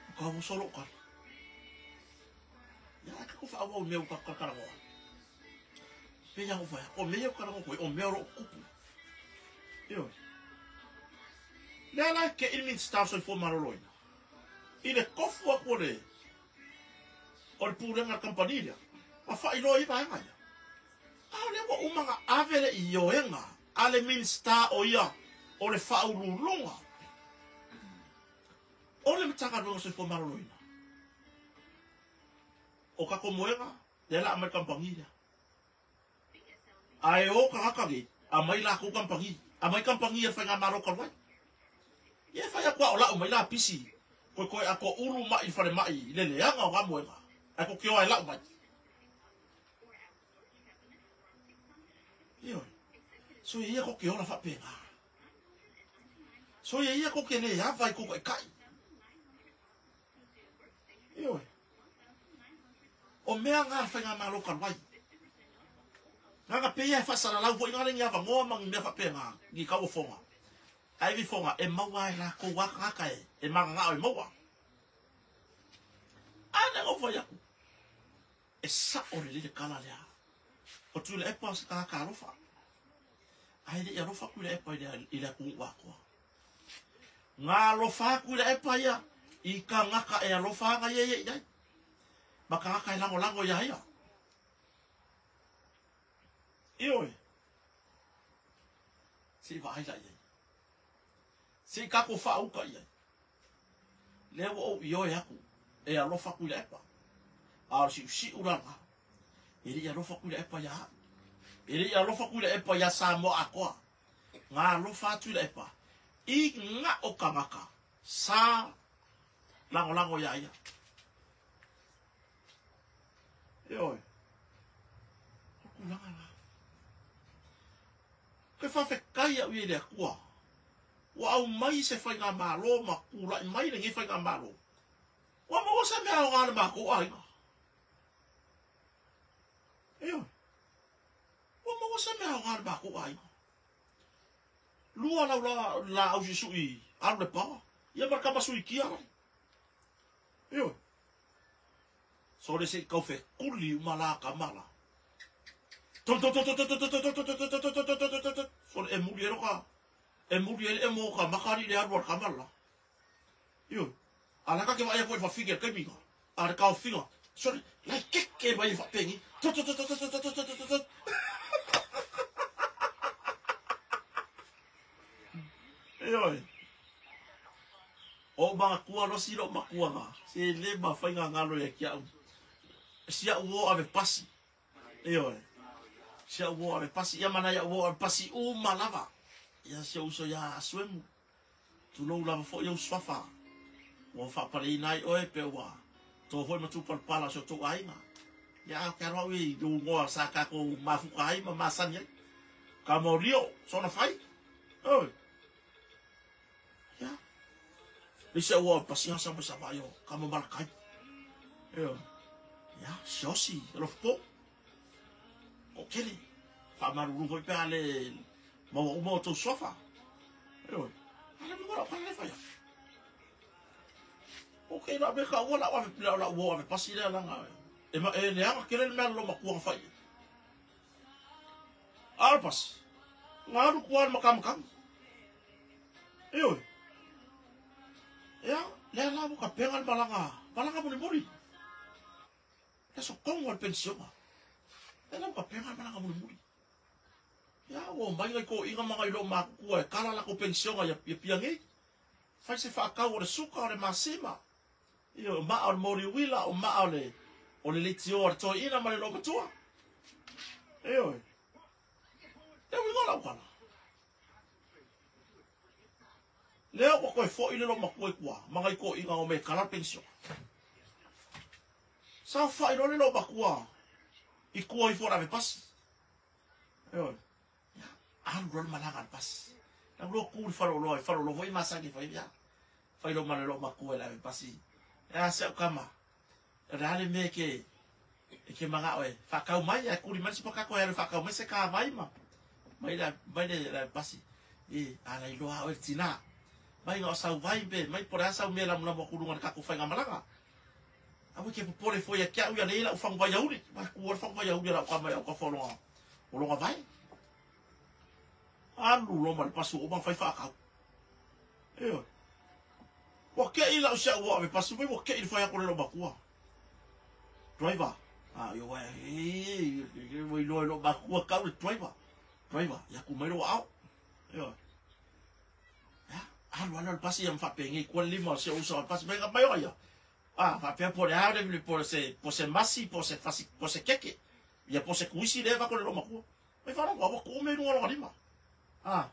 ua tauoso lou kali. Ia, ae tatou faaauau i mea ua tatou talatalanoa ai. Pei lava ona ou fai atu, o mea ia ou te talanoa atu ai, o mea o lo o tutupu. Ioe. Lea la e te i le Minisita o le Soifua Maloloina i le tofu atu o le o le pulega a le kamupani lea ma faailoa ai vaega ia. A o lea ua uma ona ave le ioega a le Minisita o ia o le Faauluuluga o le Matagaluega o Soifua Maloloina. O tatou moega, lea la aumai le kamupani lea. Ae o tagata nei, aumai latou kamupani, aumai kamupani a le Faigamalo talu ai. Ia e fai atu a o lau mai la pisi, toe toe a toulu mai i le falemai i le leaga o na moega, ae tou te o a e lau mai. Ioe. Soia ia tou te ola faapena. Soia ia tou te le ava i tou taitai. Ioe. O mea na a le Faigamalo talu ai. Nana pei e faasalalau foi na le ni avanoa ma ni mea faapena, ni tauofoga. Ae vifoga e maua ai latou a tagata e mananao e maua. A lea na ou fai atu, e sao lelei le tala lea. O Tuilaepa o se tagata alofa. Ae le i alofa Tuilaepa i le atunuu atoa. Na alofa Tuilaepa ia i tagata e alofa ana ia i ai. Ma tagata e lagolago iā ia. Ioe. Se i vaai la i ai. Se i tatou faauta i ai. Lea ua ou ioe atu e alofa Tuilaepa. A o le siusiu la lena. E le i alofa Tuilaepa ia au. E le i alofa Tuilaepa ia Samoa atoa. Na alofa Tuilaepa i na o tagata sa lagolago iā ia. Ioe. O tulaga la. Ke faafetai au ia i le Atua. Ua aumai se faigamalo ma tulai mai lenei faigamalo. Ua maua se mea aoga a le matou aiga. Ioe. Ua maua se mea aoga a le matou aiga. Lua lau laau suisui alu le paoa. Ia ma le tama suikia la. Ioe. Sole se i tau fekuli uma la kama la. Sole e muli e loka. E muli e le mo ka makari le alu al kama la. Ioe. A la ka ke vaai atu ai le fafine i le taimi na, a le taofiga, sole, lai keke mai e faapenei. Ioe. O matua losi lou matua na, se le mafai na galo ia ki au. Si au o ave pasi. Ioe. Si au o ave pasi, ia mana ia o ave pasi uma lava. Ia si au uso ia Asuemu. Tulou lava foi ou suafa ua faapaleina ai oe pe ua to foi matupalapala o si outou aiga. Ia a o ke alo au ia i lou igoa sa tatou mafuta ai ma masani ai. Ka maolio sona fai. Oi. Ia. Lise ua pasia sa mai sa vai o ka mamalakai. Ioe. Ia, siosi, alofa po. Toatele. Faamalulu foi pe a le maua uma outou suafa. Ioe. A le maua lau kala le fai atu. Ok, la me ka ua lau ave lau lau ua ave pasi lea langa. E ma e leaga kele le mea lo matua na fai. A le pasi. Nga alu kua le makamakami. Ioe. Ia, lea la ua tapena le malaga, malaga mulimuli. Le aso tonu a le penisiona. Lea la ua tapena le malaga mulimuli. Ia, ua omai nai toeaiina ma nai loomatutua e kala latou penisiona ia Apia nei. Fai se faakau o le suka o le masima. Ioe, o maa o le moli uila, o maa o le o le leitioa o le toeaina ma le loomatua. Ioe. Le uiga o lau tala. Lea ua toe foi le loomatua i tua, ma nai toeaiina o me kala le penisione. Saofai loa le loomatua i tua ifo o le avepasi. Ioe. Ia, alu loa le malaga a le pasi. Lau loa tu i le faleoloa, i faleoloa foi e masani e fai, ia, fai loa ma le loomatua i le avepasi. E a si au tama, o le a le mea e te, e te manao e faatau mai, ae tuli mai le sipakato e alu e faatau mai se kavai ma, mai le, mai le, le avepasi. E, a la iloa a oe le tina. Mai na o sau vai pe, mai po o le a sau mea e lamulamu atu i luga o le tatou faigamalaga. Aua e te popole fua ia te au ia lea i lau fagu vaiauli. Ua tu le fagu vaiauli a lau tama i autafa o lona, o lona vae. Alu loa ma le pasi ua uma ona fai faatau. Ioe. Ua kei lau si au ave pasi mai ua kei le fai atu le loomatua. Driver. Ah, io e, ua iloa e loomatua kau le driver. Driver, ia ku mai lou aao. Ioe. Ia, alu alu le pasi ia ma faapenei kua le lima o si ou uso a pasi mai mai o ia. Ah, faapea po o le a le po o se po se masi po o se fasi po o se keke. Ia po o se kuisi lea vaku le loomatua. Mai faalogo ua tuu mea i luga o lona lima. Ah,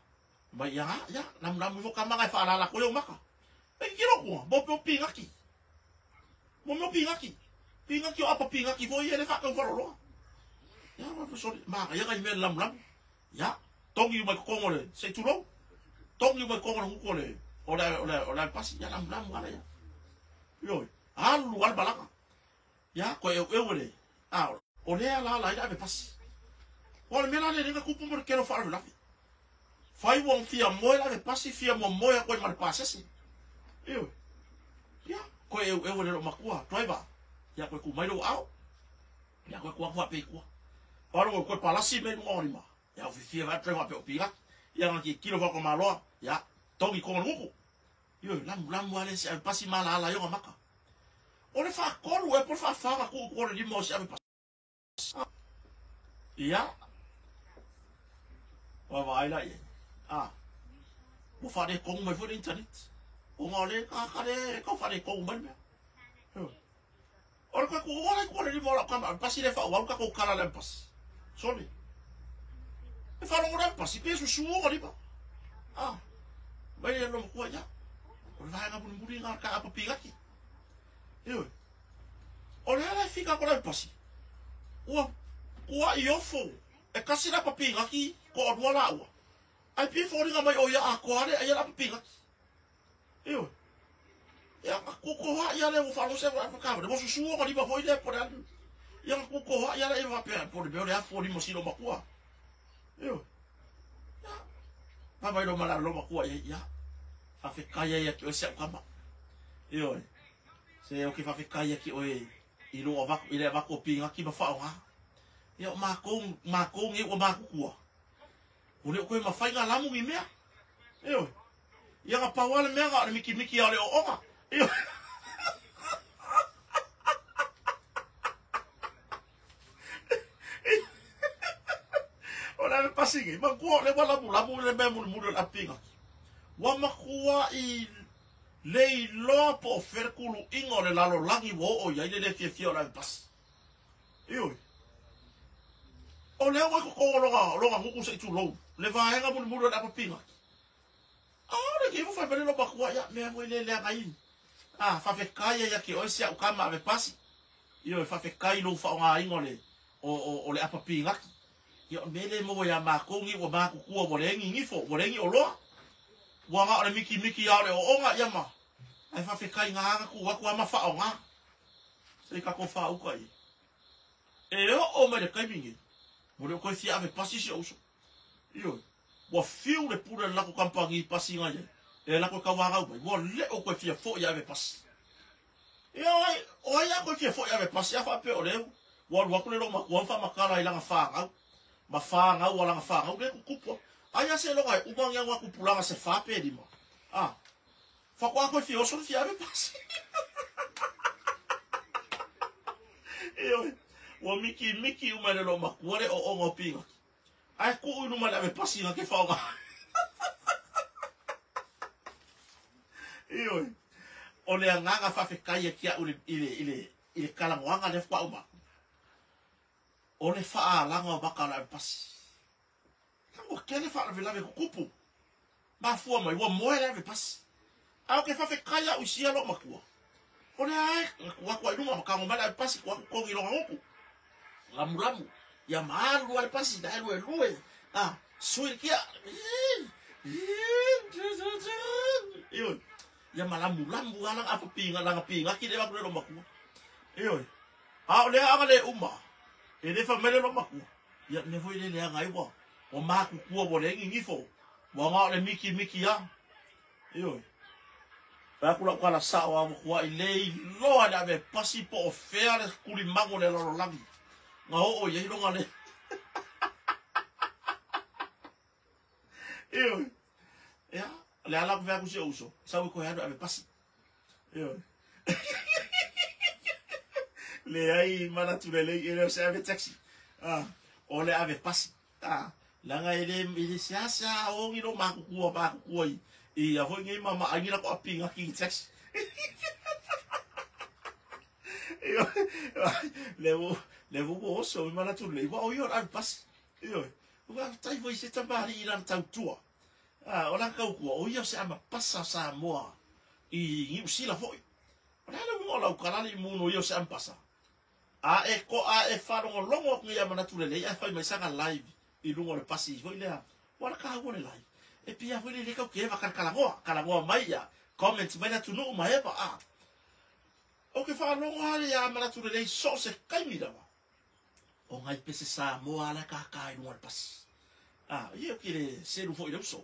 mai ia, ia, lamulamu ifo ka maga e faalala atu ai ou maka. Mai kikilo atu, mo mea o pinaki. Mo mea o pinaki. Pinaki o apa pinaki foi ia le faatau faleoloa. Ia, ma soli, manaia nai mea lamulamu. Ia, togi uma i totonu o le, se i tulou. Togi uma i totonu o le gutu o le, o le, o le, o le pasi. Ia, lamulamu ala ia. Ioe, alu lava le malaga. Ia, toe eueu e le, a, o lea e alaala ai le ave pasi. Aua o le mea la lea e lei na tupu mo le tele o faalavelave. Fai ua fia moe le ave pasi, fia momoe atu ai ma le pasese. Ioe. Ia, toe eueu e le loomatua, driver, ia toe tuu mai lou aao. Ia, toe tuu atu faapea i tua. O alu toe palasi mea i luga o lima. Ia, ua fiafia vae atu driver faapea o pilaki. Ia, na tilotilo foi Tamaloa, ia, togi i totonu o le gutu. Ioe, lamulamu lava le isi ave pasi ma alaala ai ona maka. O le faatolu ea po o le faafa na tuu i tua o le lima o si ave pasi. Ia, vaavaai la i ai. A, ua faaletonu mai foi le internet. Ona o le tagata lea e tau faaletonu mai le mea. Ioe. O le toe tuua la i tua o le lima o lau tama ave pasi lea e faaauau le tatou tala i le ave pasi. Sole. E faalogo le ave pasi pe susu ona lima. A, mai le loomatua, ia, o le vaega mulimuli lena o le ta apa pinati. Ioe. O le ala e fika atu le ave pasi, ua tuai ofo e tasi le apa pinati toalua laua. Ae pei e foliga mai o ia atoa le aia le apa pinati. Ioe. Ia, na tutoa'i lava lea ua faalogo se taavale, ua susu ona lima foi lea po o le a le. Ia na tutoa'i lava lea faapea po o le mea o le afu o lima o si loomatua. Ioe. Ia, fai mai loa ma le loomatua i ai, ia, faafetai ai ia te oe si au tama. Ioe. Se ou te faafetai ia te oe i lou avatu, i le avatu o pinati ma faaaoga. Ia o matou, matou nei ua matutua, ua le o toe mafai ona lamu ni mea. Ioe. Ia na pau lava le mea na o le mikimiki lava o le oona. Ioe. O le ave pasi nei, manatua o lea ua lamulamu le mea mulimuli o le ave pinati. Ua matuai le iloa po o fea le tuluiga o le lalolagi ua oo i ai le le fiafia o le ave pasi. Ioe. O lea ua i totonu o lona, lona gutu se i tulou, le vaega mulimuli o le apa pinati. Aole ke ua fai mai le loomatua, ia, mea foi le leaga i. A, faafetai ai ia te oe si au tama ave pasi. Ioe, faafetai i lou faaaogaina o le, o, o, o le apa pinati. Ia, o le mea lea e maua ia matou nei ua matutua, ua leai ni nifo, ua leai ni oloa. Ua na o le mikimiki lava o le oona, ia ma, ae faafetai na ana tuu atu lava ma faaaoga. Se i tatou faauka i ai. E oo mai le taimi nei, ua le o toe fia ave pasi si ou uso. Ioe. Ua fiu le pule a le latou kamupani pasi na i ai, e latou e tauanau mai, ua le o toe fia foi e ave pasi. Ia, o ai, o ai a toe fia foi e ave pasi a faapea o lea ua alu atu le loomatua ma faamatala i lana fanau, ma fanau a lana fanau lea e tutupu atu. Ai a seiloga e uma ni ana tupulaga se fa pe lima, a, faatoa toe fia oso le fia ave pasi. Ioe, ua mikimiki uma e le loomatua le ooga o pinati. Ae tuu i luma i le ave pasi na te faaaoga. Ioe. O le agaga faafetai ia te au i le, i le, i le talanoaga lea faatoa uma atu, o le faaalaga o maka o le avepasi. Ua tele faalavelave tutupu. Mafua mai, ua moe le avepasi. Ae ou te faafetai au i sia loomatua. O lea e, na tuu atu ai i luga ma tago mai le avepasi, tuu atu togi i lona gutu. Lamulamu, ia ma alu lava le pasi, na e luelue. A, sui le kia. Ioe. Ia ma lamulamu lava lana afa piga, lana pigaki lea e avatu i le loomatua. Ioe. A o lea aga le uma, e le fai mai le loomatua. Ia, mea foi lea leaga ai ua, ua matutua ua leai gigifo, ua na o le mikimiki lava. Ioe. Fai atu lau tala sao lava, ua tuai le iloa e le ave pasi po o fea le tulimagu o le lalolagi na oo i ai lona le. Ioe. Ia, o le ala fai atu si ou uso, sau e toe alu e ave pasi. Ioe. Leai manatu lelei, e le o se ave taxi. Ah, o le ave pasi. Ah, leaga e le, e le seasea ogi lou matutua matutua i, i ia foi nei mama ai ni lako apigaki i taxi. Ioe. Le ua, le ua oso i manatu lelei, ua o ia o le ave pasi. Ioe. Faafetai foi i se tamalii i lana tautua. A, o lana tautua, o ia o se amapasa o Samoa i Niu Sila foi. O le a le uiga o lau tala alii muno ia o se amapasa? A e ko, a e faalogologo atu nei a manatu lelei ae fai mai sana live i luga o le pasi foi lea, ua la taua le live. E pia foi lele tau ke eva kalakalanoa, kalanoa mai ia, comment mai le atunuu ma eva a. Ou te faalogo lava ia manatu lelei so o se taimi lava. O ngai pese Samoa ala kākā i luga o le pasi. A, ia ki le selu foi le uso.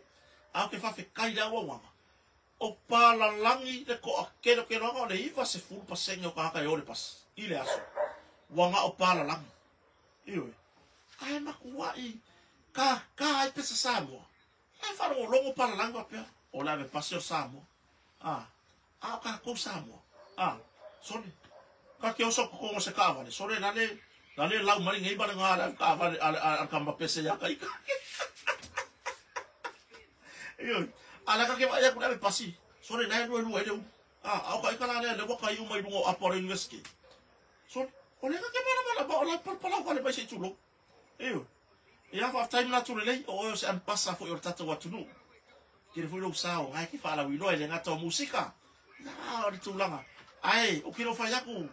A o ke faafetai i le auaunaga, o palalangi le toa kelokeloaga o le 90% o tagata e o le pasi i le aso. Ua na o palalangi. Ioe. Ae matuai kākā ai pese Samoa. Ae faalogologo palalangi faapea, o le ave pasi o le Samoa. A, a o tatou Samoa, a, sole, ka te oso totonu o se taavale, sole la le, la le lau mai lenei ma le gā le ave taavale a le, a le tama pese ia ka ika. Ioe, a la ka te vaai atu le ave pasi, sole la e lue lue ai le ulu. A, a o ka ika la lea, lea ua kai uma i luga o apo a le university. Sole, o lea ka te malamalama, o la e palapala wale mai se i tulou. Ioe. Ia, faafetai manatu lelei, o oe o se ambasa foi o le tatou atunuu. Tele foi lou sao, na e te faalauiloa i le gata o musika. Ia, o le tulaga. Ae, ou te le o fai atu,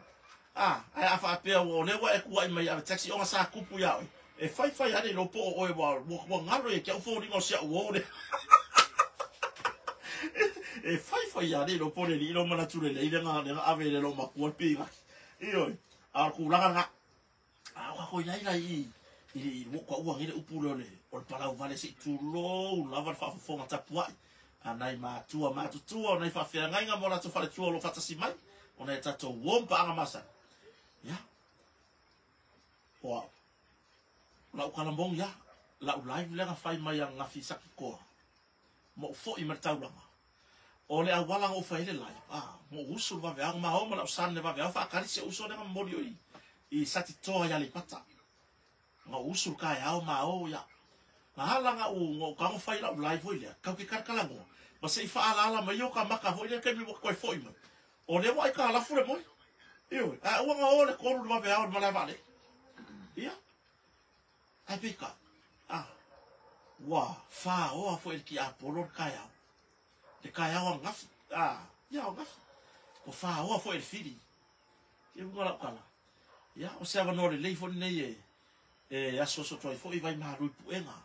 a, ae a faapea ua o lea ua e kua'i mai ave taxi ona sa tupu ia oe, e faifai ane i lou po o oe ua, ua, ua galo ia te au foliga o si au uo lea. E faifai ane i lou po le alii lou manatu lelei lea na, lea na ave i le loomatua le pigaki. Ioe, a o le tulaga lena. A o kākou i ai la i i ua taua nei le upu lea o le o le palau vale se i tulou lava le faafofoga tapuai a nai matua matutua o nai faafeagaiga ma o latou faletua o lo o faatasi mai o nai a tatou uo ma paaga masani. Ia, o au, lau tala moni lava, lau live lea na fai mai ananafi i Satitoa, ma ou foi mai le taulaga. O le auala na ou fai ai le live, a, na ou usu i le vaveao, na ma o ma lau son i le vaveao faatali si ou uso lea na momoli o i, i Satitoa i Aleipata. Na ou usu i le taeao ma o, ia, na ala na ou, na ou tago fai lau live foi lea, tatou te talatalanoa, ma se i faaalaala mai o ta maka foi lea i le taimi ua toe foi mai. O lea ua aitalafu le moe. Ioe, ae aua na o le 3 i le vaveao i le malae vaalele. Ia, ae peitai, a, ua faoa foi e le tiapolo le taeao. Le taeao ananafi, a, ia ananafi. Ua faoa foi e le fili. Ia uiga lau tala. Ia, o se avanoa lelei foi lenei e, e asuasu atu ai foi vai malu i puega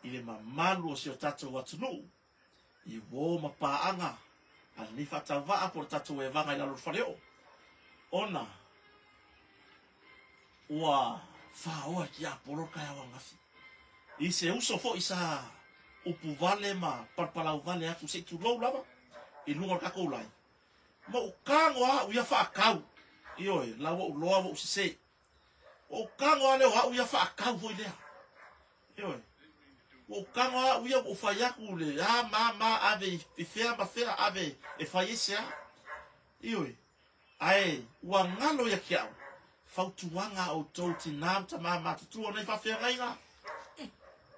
i le mamalu o si o tatou atunuu i uo ma paaga a lenei faatauvaa po o le tatou evaga i lalo o le faleoo, ona ua faoa e tiapolo le taeao ananafi. I se uso foi sa upu vale ma palapalau vale atu se i tulou lava i luga o le tatou lai, ma ou tago lava au ia faatau. Ioe, la ua ou loa ua ou sese. Ua ou tago lava lea o au ia faatau foi lea. Ioe. Ua ou tago lava au ia ua ou fai atu le a ma ma ave i fea ma fea ave e fai ai se a. Ioe. Ae ua galo ia te au fautuaga a outou tinā ma tamā matutua o nei faafeagaiga,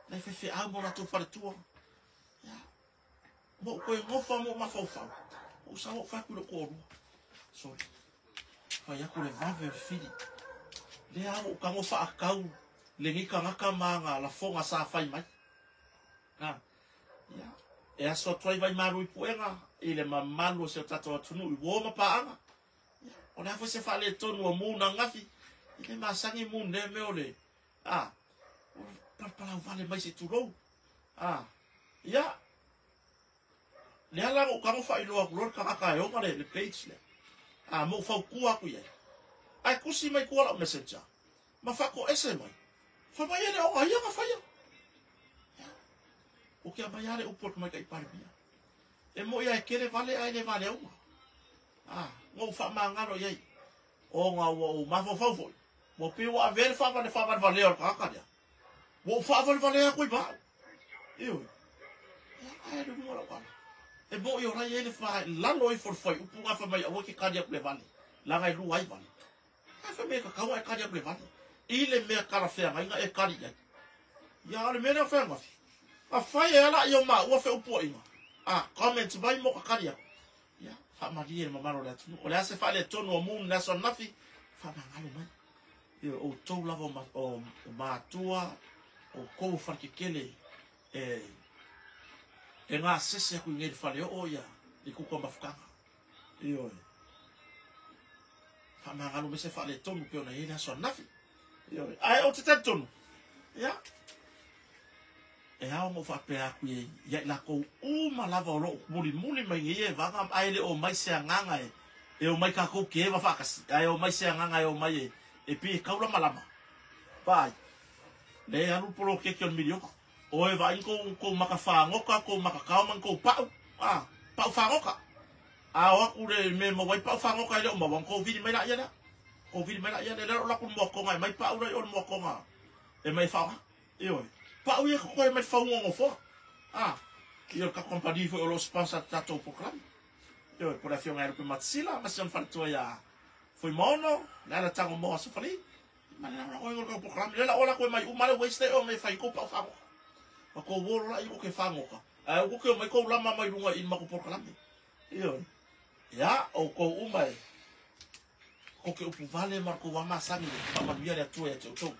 nei faifeau ma o latou faletua. Ia, ma ou toe gofa ma ou mafaufau. Ou sau ou fai atu i lou toalua. Sorry. Fai atu le vave o le fili. Lea ua ou tago faatau lenei tagata ma ana lafoga sa fai mai. A, ia, e aso atu ai vaimalu i puega i le mamalu o si o tatou atunuu i uo ma paaga. Ia, o le a foi se faaletonu o mu nanafi, e le masani mu nei mea o le, a, o le palapalau vale mai se i tulou. A, ia, lea la na ou tago faailoa atu loa le tagata e ona le page lea. A, ma ou fautua atu i ai. Ae tusi mai tua lau messenger, ma faatoese mai. Fai mai e le o ia na faia. Ia, ua te aumai lava le upu a le Tamaitai Palemia. E moi lava e tele vale ae le valeauma. A, na ou faamagalo i ai, ona ua ou mafaufau foi, ua pei ua avea le faavalevalea o le tagata lea. Ua ou faavalevalea atu ai ma au. Ioe. Ia, ae alu i luga lau tala. E moi o la e i ai le fa, lalo ifo o le fuaiupu na fai mai aua e te kali atu i le vale, leaga e lua ai vale. Ae fai mai e tatau ona e kali atu i le vale, i le mea talafeagaiga e kali i ai. Ia, a o le mea lea o feagafi, na fai e ala i o maua feupuaiga, a comment mai mo ka kali atu. Ia, faamalie le mamalu o le atunuu. O le a se faaletonu o mu i le aso ananafi, faamagalo mai. Ia, o outou lava o matua, o outou o falekekele e e gasese atu i nei le faleoo ia i kuka mafutaga. Ioe. Faamagalo mai se faaletonu pei ona i ai le aso ananafi. Ioe. Ae ou te talitonu, ia, e ao ona ou faapea atu i ia i latou uma lava o lo o mulimuli mai nei evaga, ae le o mai se agaga e omai tatou te eva faatasi, ae omai se agaga e omai e pei e taulamalama. Vaai, lea e alu le poloketi o le miliona. Oe vaai ni kou maka fagota, kou maka kao ma ni kou pau, a, pau fagota. A o atu le mea e maua ai pau fagota e le o maua, ona kou vili mai laia lea. Kou vili mai laia lea, lea o lo atu le moatoga e mai pau la i o le moatoga e mai e faaaoga. Ioe. Pau ia totoe mai le fauga o nofoa. A, ia o le tatou kamupani foi o lo o sponsor le tatou polokalame. Ioe, po o le afioga ia Lupe Matasila ma si ona faletua ia Fuimaono, Leala Tago Moa Sofali, ma le lagolagoina o le tatou polokalame. Lea la ua lako e mai uma le waste e o e fai kou pau fagoka. Ma kou uolo la i ko ke fagoka. Ae ua ke o mai kou lama mai lunga i ma ko polokalame. Ioe. Ia, outou uma e ko ke upu vale ma kou amasani le faamanuia le Atua ia te outou.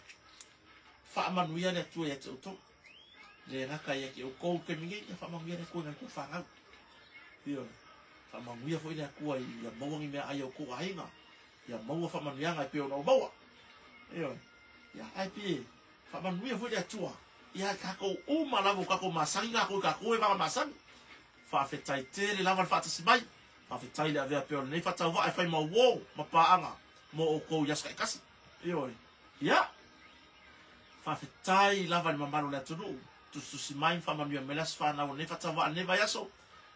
Faamanuia le Atua ia te outou. Le gata ia te outou i taimi nei, ia faamanuia le Atua i nai kou fanau. Ioe. Faamanuia foi le Atua ia maua ni meaai a outou aiga, ia maua faamanuiaga e pei ona ou maua. Ioe. Ia, ae pei e faamanuia foi le Atua ia tatou uma lava o tatou masani tatou i tatou e vaga masani. Faafetai tele lava le faatasi mai. Faafetai le avea pea o lenei faatauvaa e fai ma uo ma paaga mo outou i aso taitasi. Ioe. Ia. Faafetai lava i le mamalu o le atunuu, tusitusi mai ma faamanuia mai le aso fanau o lenei faatauvaa i lenei vaiaso,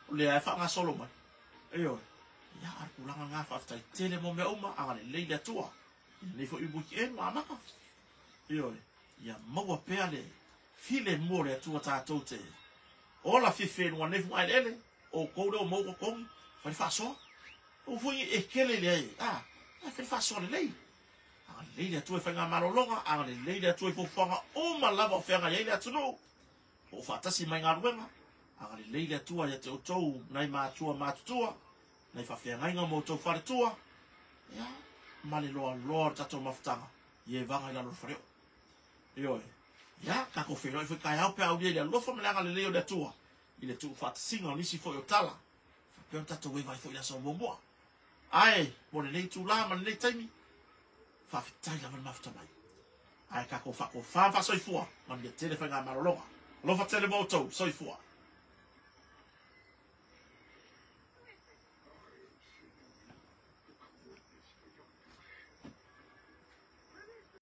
o lea e faagasolo mai. Ioe. Ia, a o le tulaga lena, faafetai tele mo mea uma, agalelei le Atua i lenei foi weekend ua amata. Ioe. Ia maua pea le filemu o le Atua tatou te ola fiafia i luga o lenei fugaeleele, outou lea ua maua totogi, fai le faasoa. Aua foi ne i e kele i le, a, ae fai le faasoa lelei. Agalelei le Atua i faigamalologa, agalelei le Atua i fuafuaga uma lava o feagai ai le atunuu, o faatasi mai galuega, agalelei le Atua ia te outou nai matua matutua, nai faafeagaiga ma outou faletua, ia, ma le loaloa o le tatou mafutaga, ia e vaga i lalo o le faleoo. Ioe, ia, tatou feiloai foi taeao pe a aulia i le alofa ma le agalelei o le Atua, i le tuufaatasiga o nisi foi o tala, faapea ona tatou eva ai foi i le aso muamua. Ae mo lenei itula ma lenei taimi, faafetai lava le mafuta mai. Ae tatou faatofa ma faasoifua, manuia tele faigamalologa. Alofa tele mo outou. Soifua.